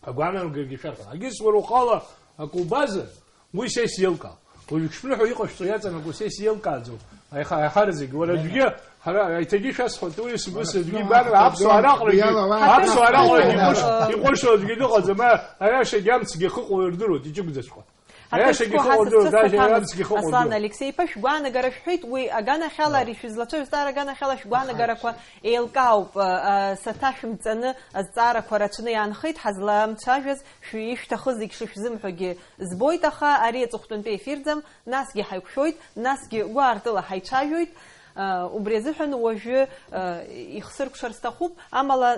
Агәаанагарагьы шәарҳәа. Агьыс уара ухала акы убазар, уи са исзеилкаауам. Уажә ԥшьынҩажәа иҟашәҵо иаҵанакуа са исзеилкааӡом. Аиха-, аиҳараӡакгьы, уара аӡәгьы, ҳара, аиҭагьы шәасҳәоит, уи сгәы сыдгьы ибар, аԥсуаа раҟарагьы, аԥсуаа раҟарагьы иҟәыш-, иҟәышуа аӡәгьы дыҟаӡам, а, аиашагьы амцгьы ахыҟоу ирдыруеит, иҷыгәӡаҵәҟьа. Аиашагьы ахыҟоу дыруеит, аиашагьы амцгьы ахыҟоу Аслан дыруеит. Алексеи-иԥа, шәгәаанагара шәҳәеит, уи аганахьала, ари шәызлацәажәо азҵаара аганахьала шәгәаанагарақәа еилкаауп, а, а, саҭашәымҵаны азҵаарақәа рацәаны иаанхеит, ҳазламцәажәаз шәи-, ишәҭахыз зегь шышәзымҳәогьы збоит, аха ари аҵыхәтәантәи ефирӡам, насгьы ҳаиқәшәоит, насгьы гәаартыла ҳаицәажәоит. Убри азыҳәан уажәы ихсыркәшар сҭахуп, амала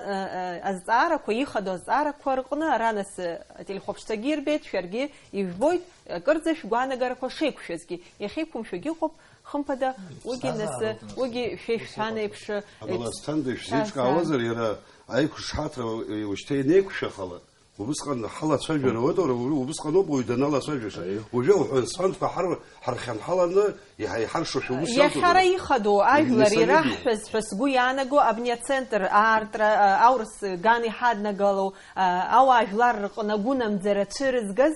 азҵаарақәа, ихадоу азҵаарақәа рҟны ара нас ателехәаԥшцәагьы ирбеит, шәаргьы ижәбоит, акырӡа шәгәаанагарақәа шеиқәшәазгьы, иахьеиқәымшәогьы ыҟоуп, хымԥада, уигьы нас, уигьы шәа ишәҳәан еиԥш, Амала, Асҭанда, ишәзеиҿкаауазар, иара аиқәшаҳаҭра уажәшьҭа ианеиқәшәахалак, Убысҟан ҳалацәажәара уеит, уара, уи убысҟан ауп уаҩ даналацәажәаша. Аиеи. Уажәы ауҳәан-сҳәантәқәа ҳар-, ҳархьынҳаланы иҳа-, иҳаршо шәы ус иалҵуазар? Иахьа ара ихадоу ажәлар Инесса Лидиа. Ираҳҳәаз ҳәа сгәы иаанаго, абни ацентр аартра, а, аурыс ган иҳаднагалоу, а, ауаажәлар рҟны агәынамӡара цәырызгаз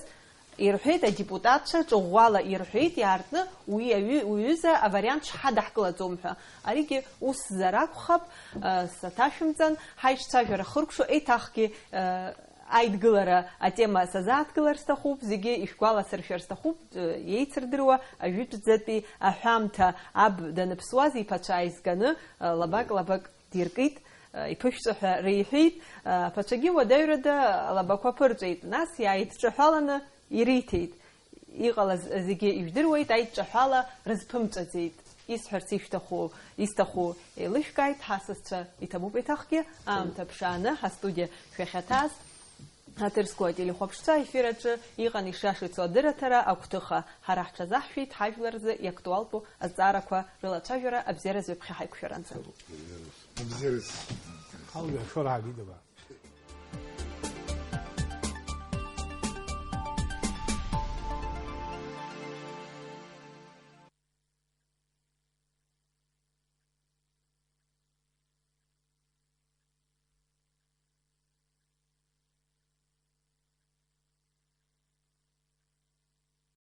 ирҳәеит, адепутатцәа ҿыӷәӷәала ирҳәеит, иаартны уи аҩы-, уҩыза авариант шҳадаҳкылаӡом ҳәа. Аригьы усзар акәхап, а, саҭашәымҵан, ҳаиҿцәажәара хыркәшо еиҭахгьы, а, Аидгылара атема сазааҭгылар сҭахуп, зегьы ишәгәаласыршәар сҭахуп, еицырдыруа ажәытәӡатәи аҳәамҭа аб даныԥсуаз иԥацәа ааизганы, лабак-лабак диркит, иԥышәҵәа ҳәа реиҳәеит, аԥацәагьы уадаҩрада алабақәа ԥырҵәеит, нас иааидҿаҳәаланы ириҭеит. Иҟалаз зегьы ижәдыруеит, аидҿаҳәала рызԥымҵәаӡеит. Исҳәарц ишәҭаху, исҭаху еилышәкааит, ҳасасцәа иҭабуп еиҭахгьы, аамҭа ԥшааны ҳастудиа шәахьаҭааз, ҳаҭыр зқәу ателехәаԥшцәа аефир аҿы иҟан ишиашоу ицо адырраҭара агәҭыха. Ҳара ҳҽазаҳшәеит ҳажәлар рзы иактуалтәу азҵаарақәа рылацәажәара абзиаразы ҩаԥхьа ҳаиқәшәаранӡа. Абзиараз. Ҳалҩа ашоура ҳагеит абра.